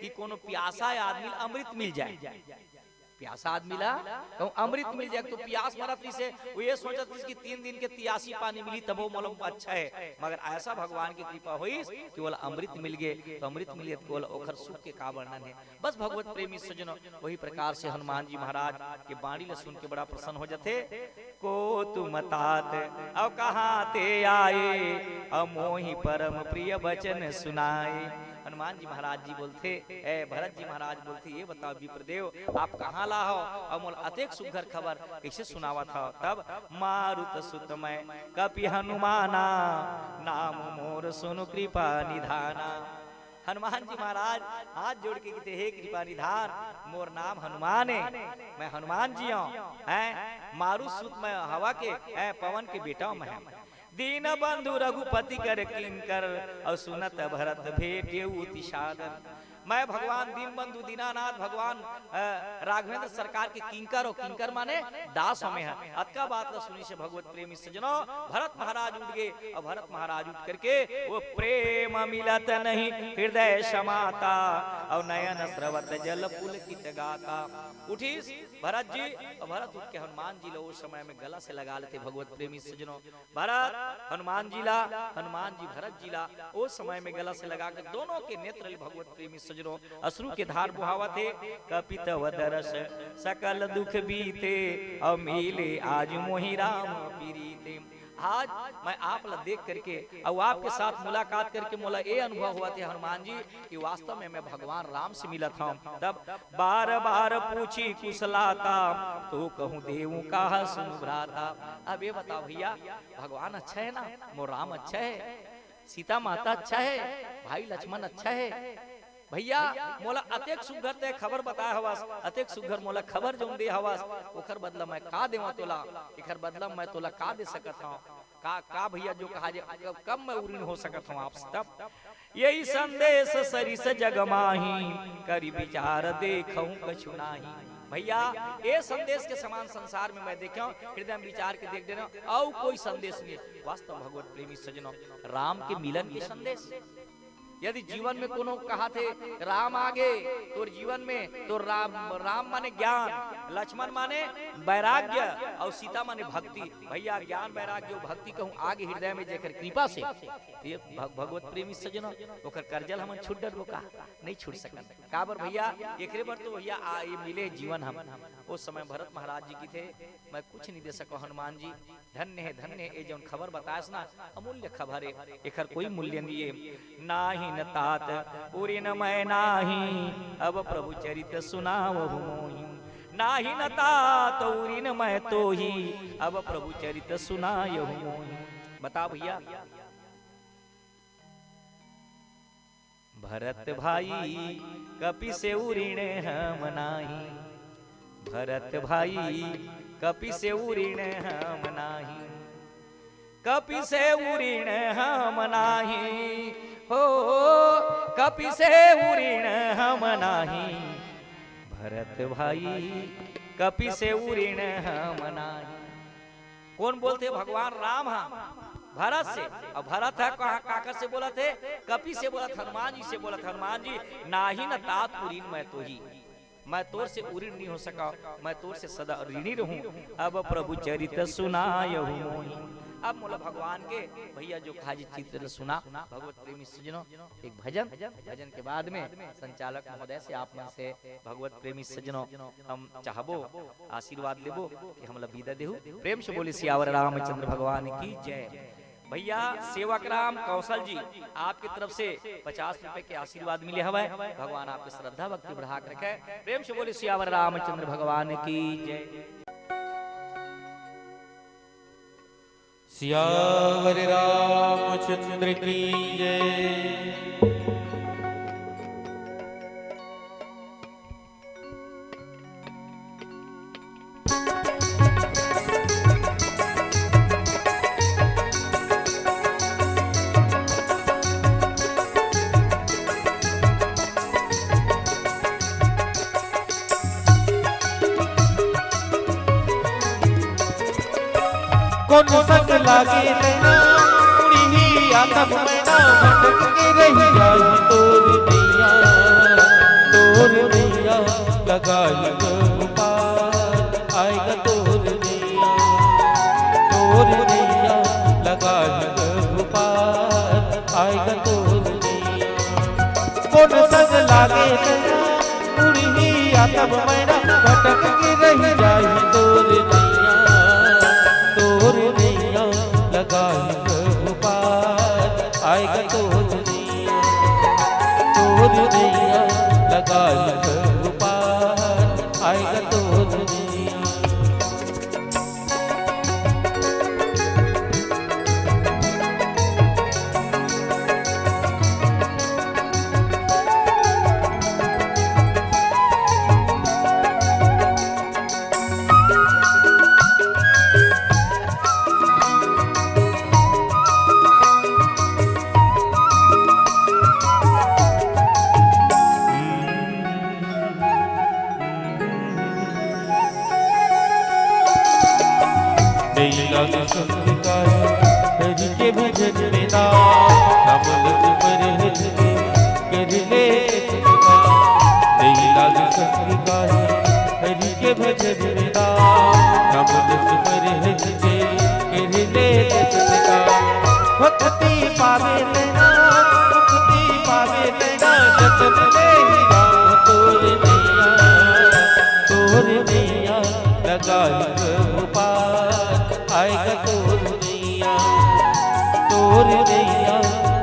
कि कोनो प्यासा आदमी ला अमृत मिल जाए। प्यासा आदमी ला कहूँ अमृत मिल जाए, तो प्यास मरत रहिसे, वो ये सोचत रहिस कि तीन दिन के तियासी पानी मिली तबो मोला अच्छा हे, मगर ऐसा भगवान की कृपा होइस कि ओला अमृत मिल गे, तो अमृत मिल गे तो ओला ओखर सुख के का वर्णन हे। बस भगवत प्रेमी सज्जनों, वही प्रकार से हनुमान जी महाराज के बाणी ला सुन के बड़ा प्रसन्न हो जाथे। "को तुम तात अउ कहाँ ते आए, अउ मोहि परम प्रिय बचन सुनाए।" हनुमान जी महाराज जी बोलथे, ए भरत जी महाराज बोलथे, "ये बताओ विप्रदेव, आप कहाँ ला हव अउ मोला अतेक सुघर खबर कइसे सुनावत हव?" तब, "मारुत सुत मैं कपि हनुमाना, नाम मोर सुनु कृपा निधाना।" हनुमान जी महाराज हाथ जोड़ के कहिथे, "हे कृपा निधान, मोर नाम हनुमान हे, मैं हनुमान जी हूँ, हैं, मारुत सुत मैं हवा के, हैं, पवन के बेटा हूँ मैं।" दीन बंधु रघुपति कर किंकर, अउ सुनत भरत भेटेउ अति सादर। मैं भगवान दीनबंधु दीनानाथ, भगवान, अ, राघवेंद्र सरकार के किंकर, अउ किंकर माने दास हमें ह। अतका बात ला सुनिस हे भगवत प्रेमी सज्जनो, भरत महाराज उठ गे, अउ भरत महाराज उठ करके वो प्रेम मिलत नहीं हृदय समाता, अउ नयन स्रवत जल पुलकित गाता। उठिस भरत जी, अउ भरत उठ के हनुमान जी ला ओ समय में गला से लगा लेथे भगवत प्रेमी सज्जनो। भरत हनुमान जी ला, हनुमान जी भरत जी ला ओ समय में गला से लगा के दोनों के नेत्र ले भगवत प्रेमी सज्जनो अश्रु के धार बोहावत हे। कपितव दरस सकल दुख बीते, अउ मिले आज मोहि राम पीरीते। आज मैं आप ला देख करके अउ आपके साथ मुलाकात करके मोला ए अनुभव होवत हे हनुमान जी कि वास्तव में मैं भगवान राम से मिलत हंव। तब बार बार पूछी कुशलाता, तो कहूँ देवु कहा सुनु भ्राता। अब ये बताओ भैया, भगवान अच्छा है ना? मोर राम अच्छा है? सीता माता अच्छा है? भाई लक्ष्मण अच्छा है? भैया, मोला अतेक सुघर तैं खबर बताए हवस, अतेक सुघर मोला खबर जउन दे हवस, ओखर बदला मैं का देवं तोला? एखर बदला मैं तोला का दे सकत हंव? का, का भैया जो कहा जे, कब, कब मैं उऋण हो सकत हंव आपसे? तब यही संदेश सरिस जग माही, करि बिचार देखहु कछु नाही। भैया, ए संदेश के समान संसार में मैं देखेंव, हृदय में बिचार के देख डरेंव, अउ कोई संदेश नहीं। वास्तव भगवत प्रेमी सज्जनो, राम के मिलन के संदेश। यदि जीवन में कोनो कहाथे राम आगे तोर जीवन में, तो राम, राम माने ज्ञान, लक्ष्मण माने वैराग्य, अउ सीता माने भक्ति। भैया, ज्ञान, वैराग्य अउ भक्ति कहूँ आगे हृदय में जेकर कृपा से, ये भग-, भगवत प्रेमी सज्जनो, ओकर कर्जा ल हमन छूट डरबो का? नहीं छूट सकन। काबर भैया, एकरे बर तो भैया आ, ये मिले जीवन हम। ओ समय भरत महाराज जी कहिथे, मैं कुछ नहीं दे सकों हनुमान जी, धन्य हे, धन्य हे, ए जउन खबर बतायस ना, अमूल्य खबर हे, एखर कोई मूल्य नहीं हे। नाहिन तात उरिन मैं नाही, अब प्रभु चरित सुनावहु मोहि। नाहिन तात उरिन मैं तोहि, अब प्रभु चरित सुनायहु मोहि। बता भैया, भरत भाई कपि से उरिन हम नाही, भरत भाई कपि से उरिन हम नाही, कपि से उरिन हम नाही, हो कपि से उरिन हम नाही, भरत भाई कपि से उरिन हम नाही। कोन बोलथे? भगवान राम ह भरत से। अउ भरत ह कहा, काकर से बोलत हे? कपि से बोलत, हनुमान जी से बोलत। हनुमान जी, नाहिन तात उरिन मैं तोहि, मैं तोर से उरिन नहीं हो सका, मैं तोर से सदा ऋणी रहूं। अब प्रभु चरित सुनायहु मोहि। अब मोला भगवान के भैया जो कहा जी चित्र सुना। भगवत प्रेमी सज्जनों, एक भजन, भजन के बाद में संचालक महोदय से आप मन से भगवत प्रेमी सज्जनों हम चाहबो, आशीर्वाद लेबो कि हमला विदा देहू। प्रेम से बोले सियावर रामचंद्र भगवान की जय। भैया सेवक राम कौशल जी, आपकी तरफ से पचास रुपए के आशीर्वाद मिले हवय। भगवान आपके श्रद्धा भक्ति बढ़ा के रखे। प्रेम से बोले सियावर रामचंद्र भगवान की जय। सियावर रामचंद्र की जय। कोन संग लागे नैना, उड़ही आतम मैना, भटक के रहि जाही तोर नैया, तोर नैया, लगाही कभू पार, आय गा तोर नैया, तोर नैया, लगाही कभू पार, आय गा तोर नैया। कोन संग लागे नैना, उड़ही आतम मैना, भटक के रहि जाही तोर नैया, तोर नैया लगाही कभू पार, आय गा तोर नैया, तोर नैया लगाही कभू पार, आय गा तोर नैया। नइ लागे संग काहे हरि के भजन में नाम, नाम लस पर हरि के कर ले संग नाम। नइ लागे संग काहे हरि के भजन में नाम, नाम लस पर हरि के कर ले संग नाम। भक्ति पावे नैना, मुक्ति पावे नैना, जतन ले ही राम तोर नैया, तोर नैया लगाई प्रभु पार, आएगा तोर नैया, तोर नैया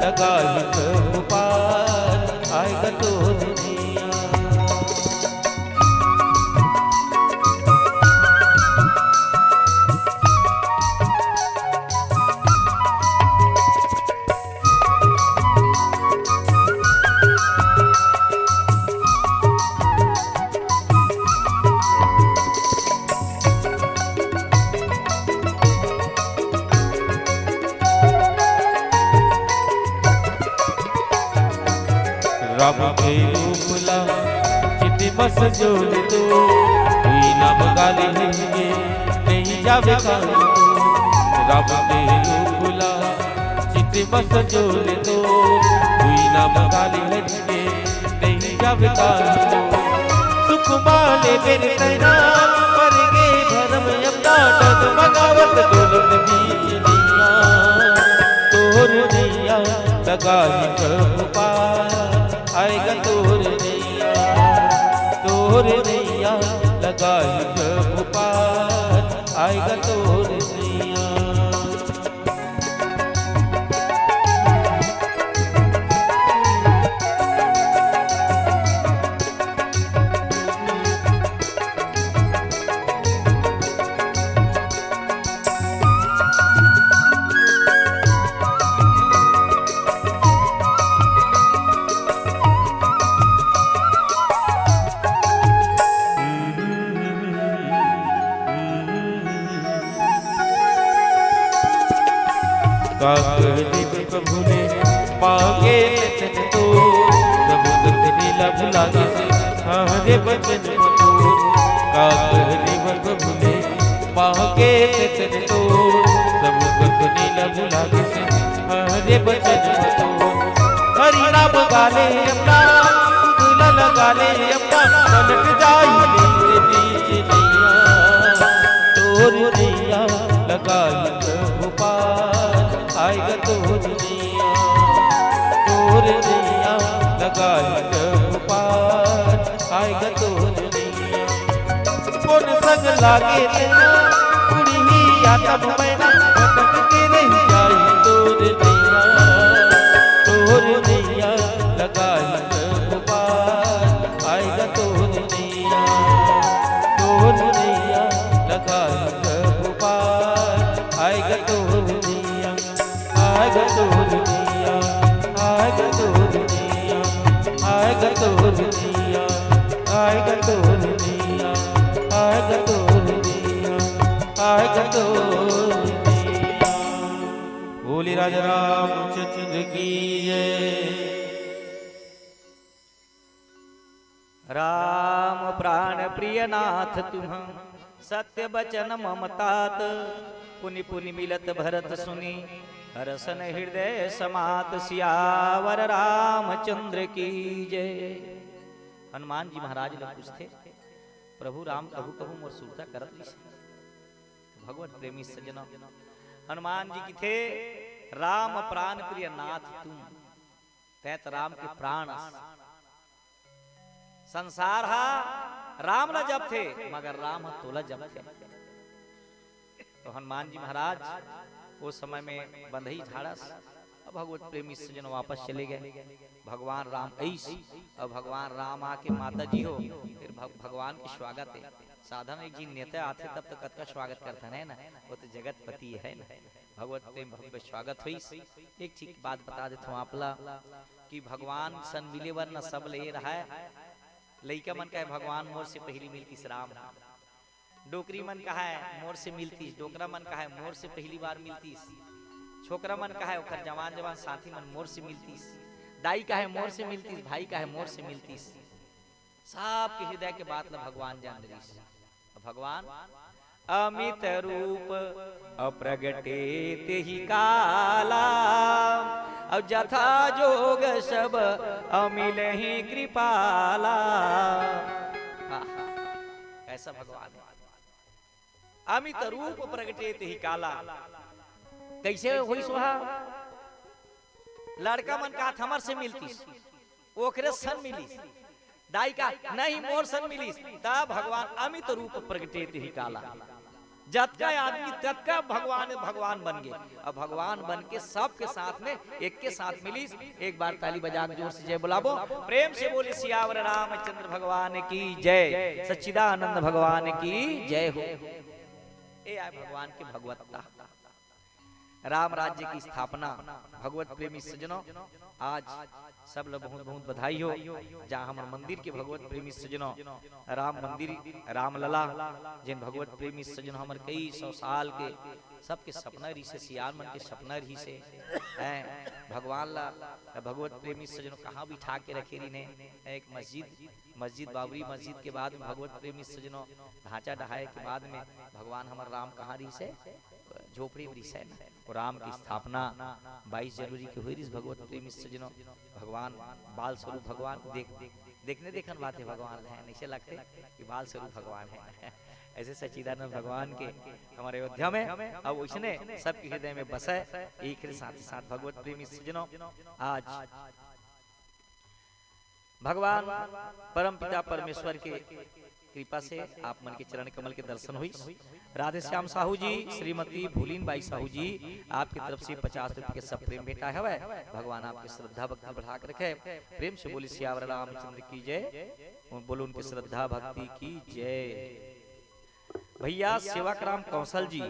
लगाई प्रभु पार, आएगा तोर नैया। राम के रूप ला चित म सजोल दो, दुई नाम गाले हरि के नहीं जावे काल को। राम के रूप ला चित म सजोल दो, दुई नाम गाले हरि के नहीं जावे काल को। सुख माले मेरे तैना, पर गे धर्म यमना, डगमगावत डोलत बीच नैया। तोर नैया लगाई प्रभु पार, आएगा तोर नैया, तोर नैया लगाई प्रभु पार, आएगा तोर नैया। का कहली प्रभु ने मांगे तेतन तो, सब दुख नीला भुला के से हरे बचन को। का कहली प्रभु ने मांगे तेतन तो, सब दुख नीला भुला के से हरे बचन को। हरि नाम गाले अपना, दूध लगा ले अपना, पलट जाई तेरे बीच नैया। तोर नैया लगाई प्रभु पार, आएगा तोर नैया। तोर नैया लगाई प्रभु पार, आएगा तोर नैया। कोन संग लागे तेरा, उड़ही आतम मैना, भटक के रह जाई तोर नैया। तोर नैया लगाई प्रभु पार, आएगा तोर नैया। तोर नैया लगाई प्रभु पार, आएगा तोर नैया। आएगा तोर नैया, आएगा तोर नैया, आएगा तोर नैया, आएगा तोर नैया, आएगा तोर नैया, आएगा तोर नैया। बोले राजा रामचंद्र की जय। राम प्राण प्रिय नाथ तुम, सत्य बचन मम तात। पुनि पुनि मिलत भरत सुनि, हरषन हृदय समात। सियावर रामचंद्र की जय। हनुमान जी महाराज ल पूछथे, प्रभु राम कभू कभू मोर सुरता करत रहिस। भगवत प्रेमी सज्जनों, हनुमान जी किथे, राम प्राण प्रिय नाथ तुम, तैं त राम के प्राण अस। संसार हा राम ला जपथे, मगर राम हा तोला जपथे। तो हनुमान जी महाराज ओ समय में बंधई झाड़स, अब भगवत प्रेमी सज्जन वापस चले गए। भगवान राम अइस, अब भगवान राम आके माता जी हो, फिर भग-, भगवान के स्वागत है। साधारण एक झिन नेता आथे तब तो कतका स्वागत करथन, है ना? वो तो जगतपति है ना? भगवत प्रेम भव्य स्वागत होइस। एक ठीक बात बता देथों आप ला कि भगवान सन मिले बर न सब ले रहा है। लइका मन कहे भगवान मोर से पहली मिलतिस राम। डोकरी मन कहे मोर से मिलतिस, डोकरा मन कहे मोर से पहली बार मिलतिस। छोकरा मन कहे ओकर जवान जवान साथी मन मोर से मिलतिस। दाई कहे मोर से मिलतिस, भाई कहे मोर से मिलतिस। सबके हृदय के बात ला भगवान जान रहिस। अब भगवान अमित रूप अप्रगटे तेहि काला, अउ जथा जोग सब अमिलहि कृपाला। आहा, ऐसा भगवान है। अमित रूप प्रगटे तेहि काला। कइसे होइस ओहा? लड़का मन कहत हमर से मिलतिस, ओकरे सन मिलिस। दाई का नहीं मोर सन मिलिस, तब भगवान अमित रूप प्रगटे तेहि काला। जतका आदमी ततका भगवान, भगवान बन गे। अब भगवान बन के सबके साथ में एक के साथ मिलिस। एक बार ताली बजा के जोर से जय बुलाबो। प्रेम से बोले सियावर रामचंद्र भगवान की जय, सच्चिदानंद भगवान की जय हो। ए आय भगवान के भगवत्ता। राम राज्य की स्थापना। भगवत प्रेमी सज्जनों, आज सब ल बहुत बहुत बधाई हो। जहाँ हमर मंदिर के भगवत प्रेमी सज्जनों, राम मंदिर, रामलला, जिन भगवत प्रेमी सज्जनों हमर कई सौ साल के सबके सपना रहिसे, सियान मन के सपना रहिसे, हैं, भगवान ला, भगवत प्रेमी सज्जनों कहाँ बिठा के रखे रहिने, एक मस्जिद, मस्जिद, बाबरी मस्जिद के बाद में भगवत प्रेमी सज्जनों ढांचा ढहाए के बाद में भगवान हमर राम कहाँ रहिसे? झोपड़ी में रहिसे ना। वो राम की स्थापना बाईस जनवरी के हुई रहिस। भगवत प्रेमी सज्जनों, भगवान बाल स्वरूप भगवान देख, देखने देखन बात है भगवान है, ऐसे लगते कि बाल स्वरूप भगवान है। ऐसे सच्चिदानंद भगवान के हमारे अयोध्या में अब उसने सबके हृदय में बसे। एक ही साथ ही साथ भगवत प्रेमी सज्जनों, आज भगवान परम पिता परमेश्वर के कृपा से आप मन के चरण कमल के दर्शन हुई। राधे श्याम साहू जी, श्रीमती भूलीन बाई साहू जी, आपकी तरफ से पचास रुपए के सब प्रेम भेंटाय हवय। भगवान आपके श्रद्धा भक्ति बढ़ा के रखे। प्रेम से बोली सियावर रामचंद्र की जय। बोलो उनकी श्रद्धा भक्ति की जय। भैया सेवक राम कौशल जी,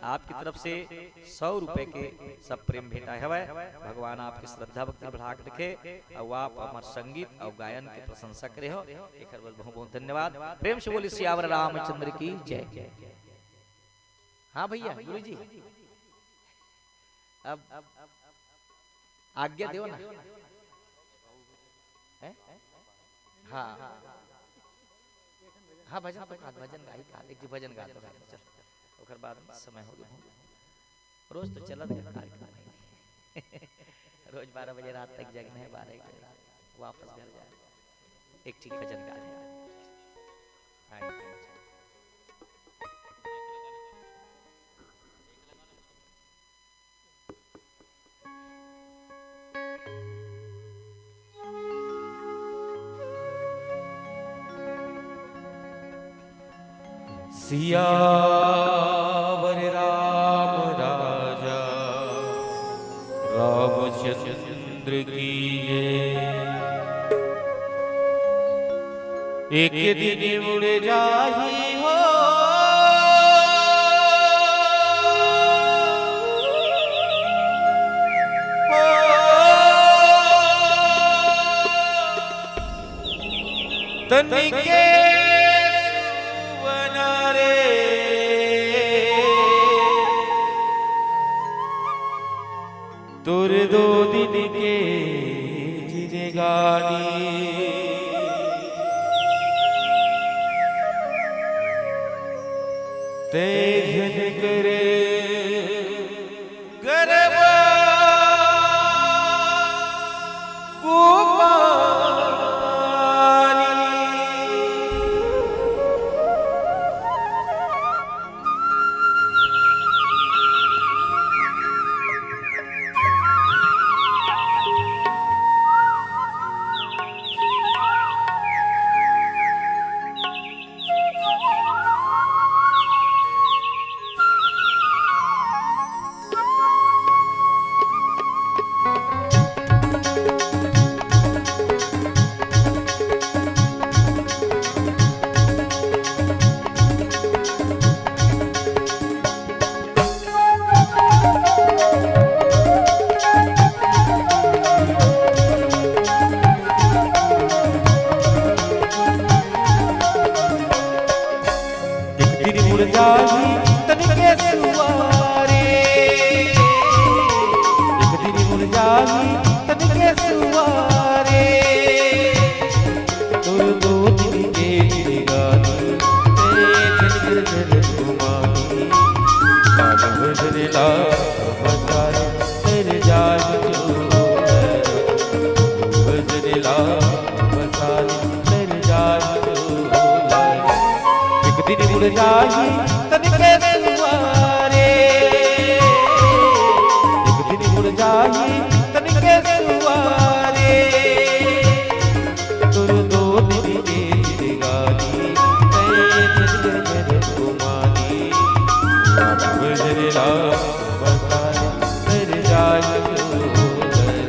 आपकी तरफ से सौ रुपए के सब प्रेम भेंटाय हवय। भगवान आपके श्रद्धा भक्ति बढ़ा के रखे अउ आप हमर संगीत अउ गायन के प्रशंसा करे हो, एकर बर बहुत बहुत धन्यवाद। प्रेम से बोली सियावर रामचंद्र की जय। हाँ भैया गुरु जी, अब आज्ञा देव ना। हैं? हाँ। हाँ, भजन तो का, भजन गाही का, एक जी भजन गा दो, चल। ओकर बाद में समय हो गया। रोज तो चलत है कार्यक्रम है। रोज बारह बजे रात तक जगना है, बारह एक बजे रात वापस घर जाए। एक ठीक भजन गा दे। हाँ, हाँ। सियावर राम राजा रामचंद्र की जय। एक दिन मुड़ जाही हो। तनिके सुवना रे, तोर दो दिन के जिनगानी। ते झन कर गरबा कुमारी। एक दिन मुड़ जाही तनिके सुवारे, एक दिन मुड़ जाही तनिके सुवारे। तोर दो दिन के जिनगानी, ते झन कर गरबा कुमारी। बसाली तर जाय चोलर, भजन ला बसाली तर जाय चोलर। एक दिन मुड़ जाही तनिके सुवारे, एक दिन मुड़ जाही तनिके सुवारे। तोर दो दिन के जिंदगानी, तैं चल गए मेरे घुमानी। भजन ला बसाली तर जाय चोलर,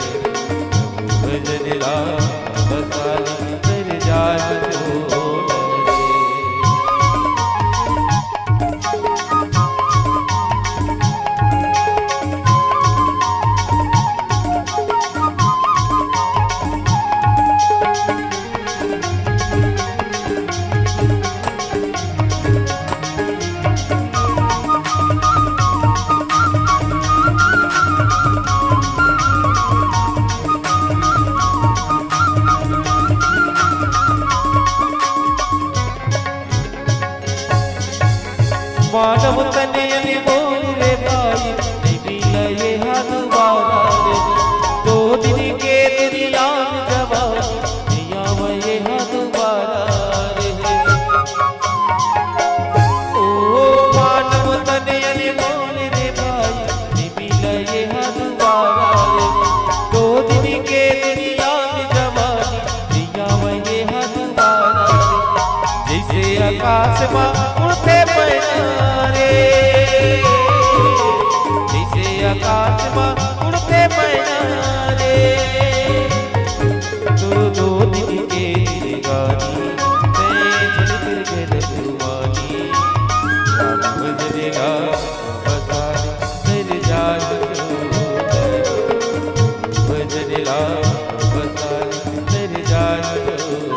भजन ला बसाली तर जाय चोलर। मानव तन अनमोल रे भाई, नइ मिलय एहा दुबारा रे। दो दिन के दुनिया में जवानी, नइ आवय एहा दुबारा रे। ओ मानव तन अनमोल रे भाई, नइ मिलय एहा दुबारा रे। दो दिन के दुनिया में जवानी, नइ आवय एहा दुबारा रे। जइसे आकाश म उड़थे मैना रे, जइसे आकाश म उड़थे मैना रे। तोर दो दिन के जिंदगानी, तैं चल गए मेरे घुमानी। भजन ला बसाली तर जाय चोलर, भजन ला बसाली तर जाय चोलर।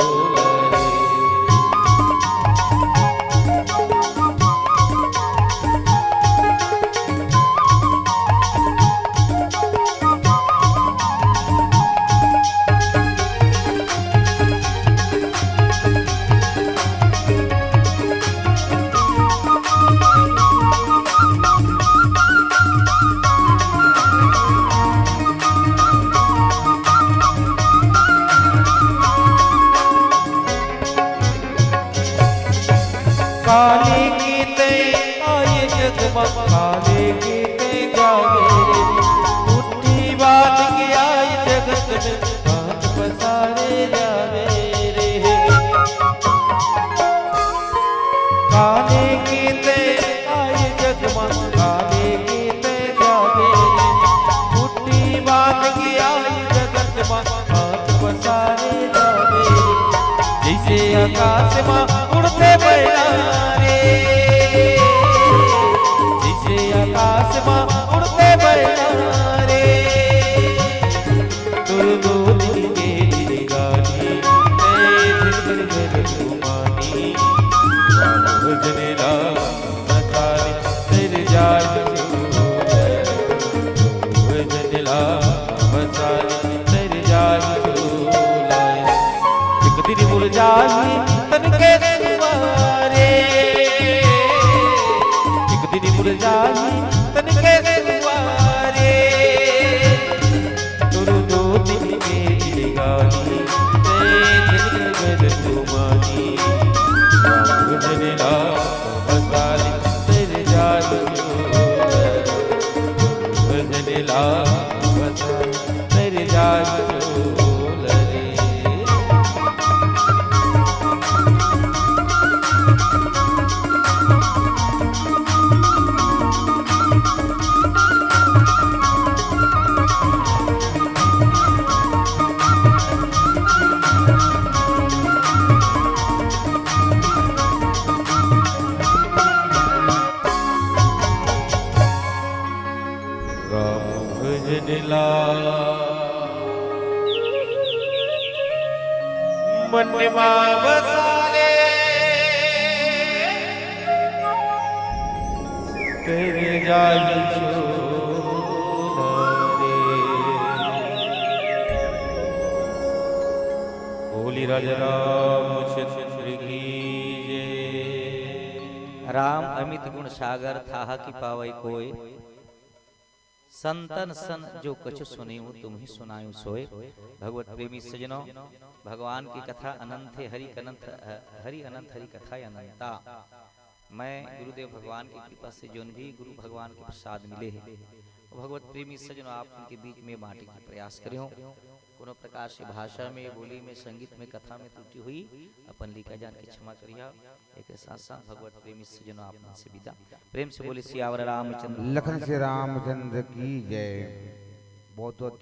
काले के तैं आए जग म, काले के तैं जावे रे। मुट्ठी बांध के आए जगत में, हाथ पसारे जावे रे। काले के तैं आए जग म, काले के तैं जावे रे। मुट्ठी बांध के आए जगत म, हाथ पसारे जावे रे। जइसे आकाश म उड़थे मैना रे, जइसे आकाश म उड़थे मैना रे। तोर दो दिन के जिंदगानी, तैं चल गए मेरे घुमानी। भजन ला बसाली तर जाय चोलर, भजन ला बसाली तर जाय चोलर। एक दिन मुड़ जाही तनिके सुवारे, एक दिन मुड़ जाही तनिके सुवारे। तोर दो दिन के जिंदगानी, तैं चल गए मेरे घुमानी। भजन ला बसाली तर जाय चोलर, भजन ला बसाली तर जाय चोलर। राम भजन ला मन मा बसा ले, तेरे जाय चोला रे। बोली राजा रामचंद्र की जय। राम अमित गुण सागर, थाह कि पावै कोय। संतन सन जो कछु सुनेउ तुम्हें सुनायु सोय। भगवत प्रेमी सज्जनों, भगवान की कथा अनंत है, हरि अनंत, हरि अनंत, हरि कथा अनंता। मैं गुरुदेव भगवान की कृपा से जोन भी गुरु भगवान के प्रसाद मिले हे, वो भगवत प्रेमी सज्जनों, आप उनके बीच में बांटे के प्रयास करे हों। कोनो प्रकार से भाषा में, बोली में, संगीत में, कथा में त्रुटि होही, अपन लइका जान के क्षमा करिहा। एक साथ साथ भगवत प्रेमी सज्जनों, आप मन से विदा। प्रेम से बोले सियावर रामचंद्र लखन श्री रामचंद्र की जय। बहुत बहुत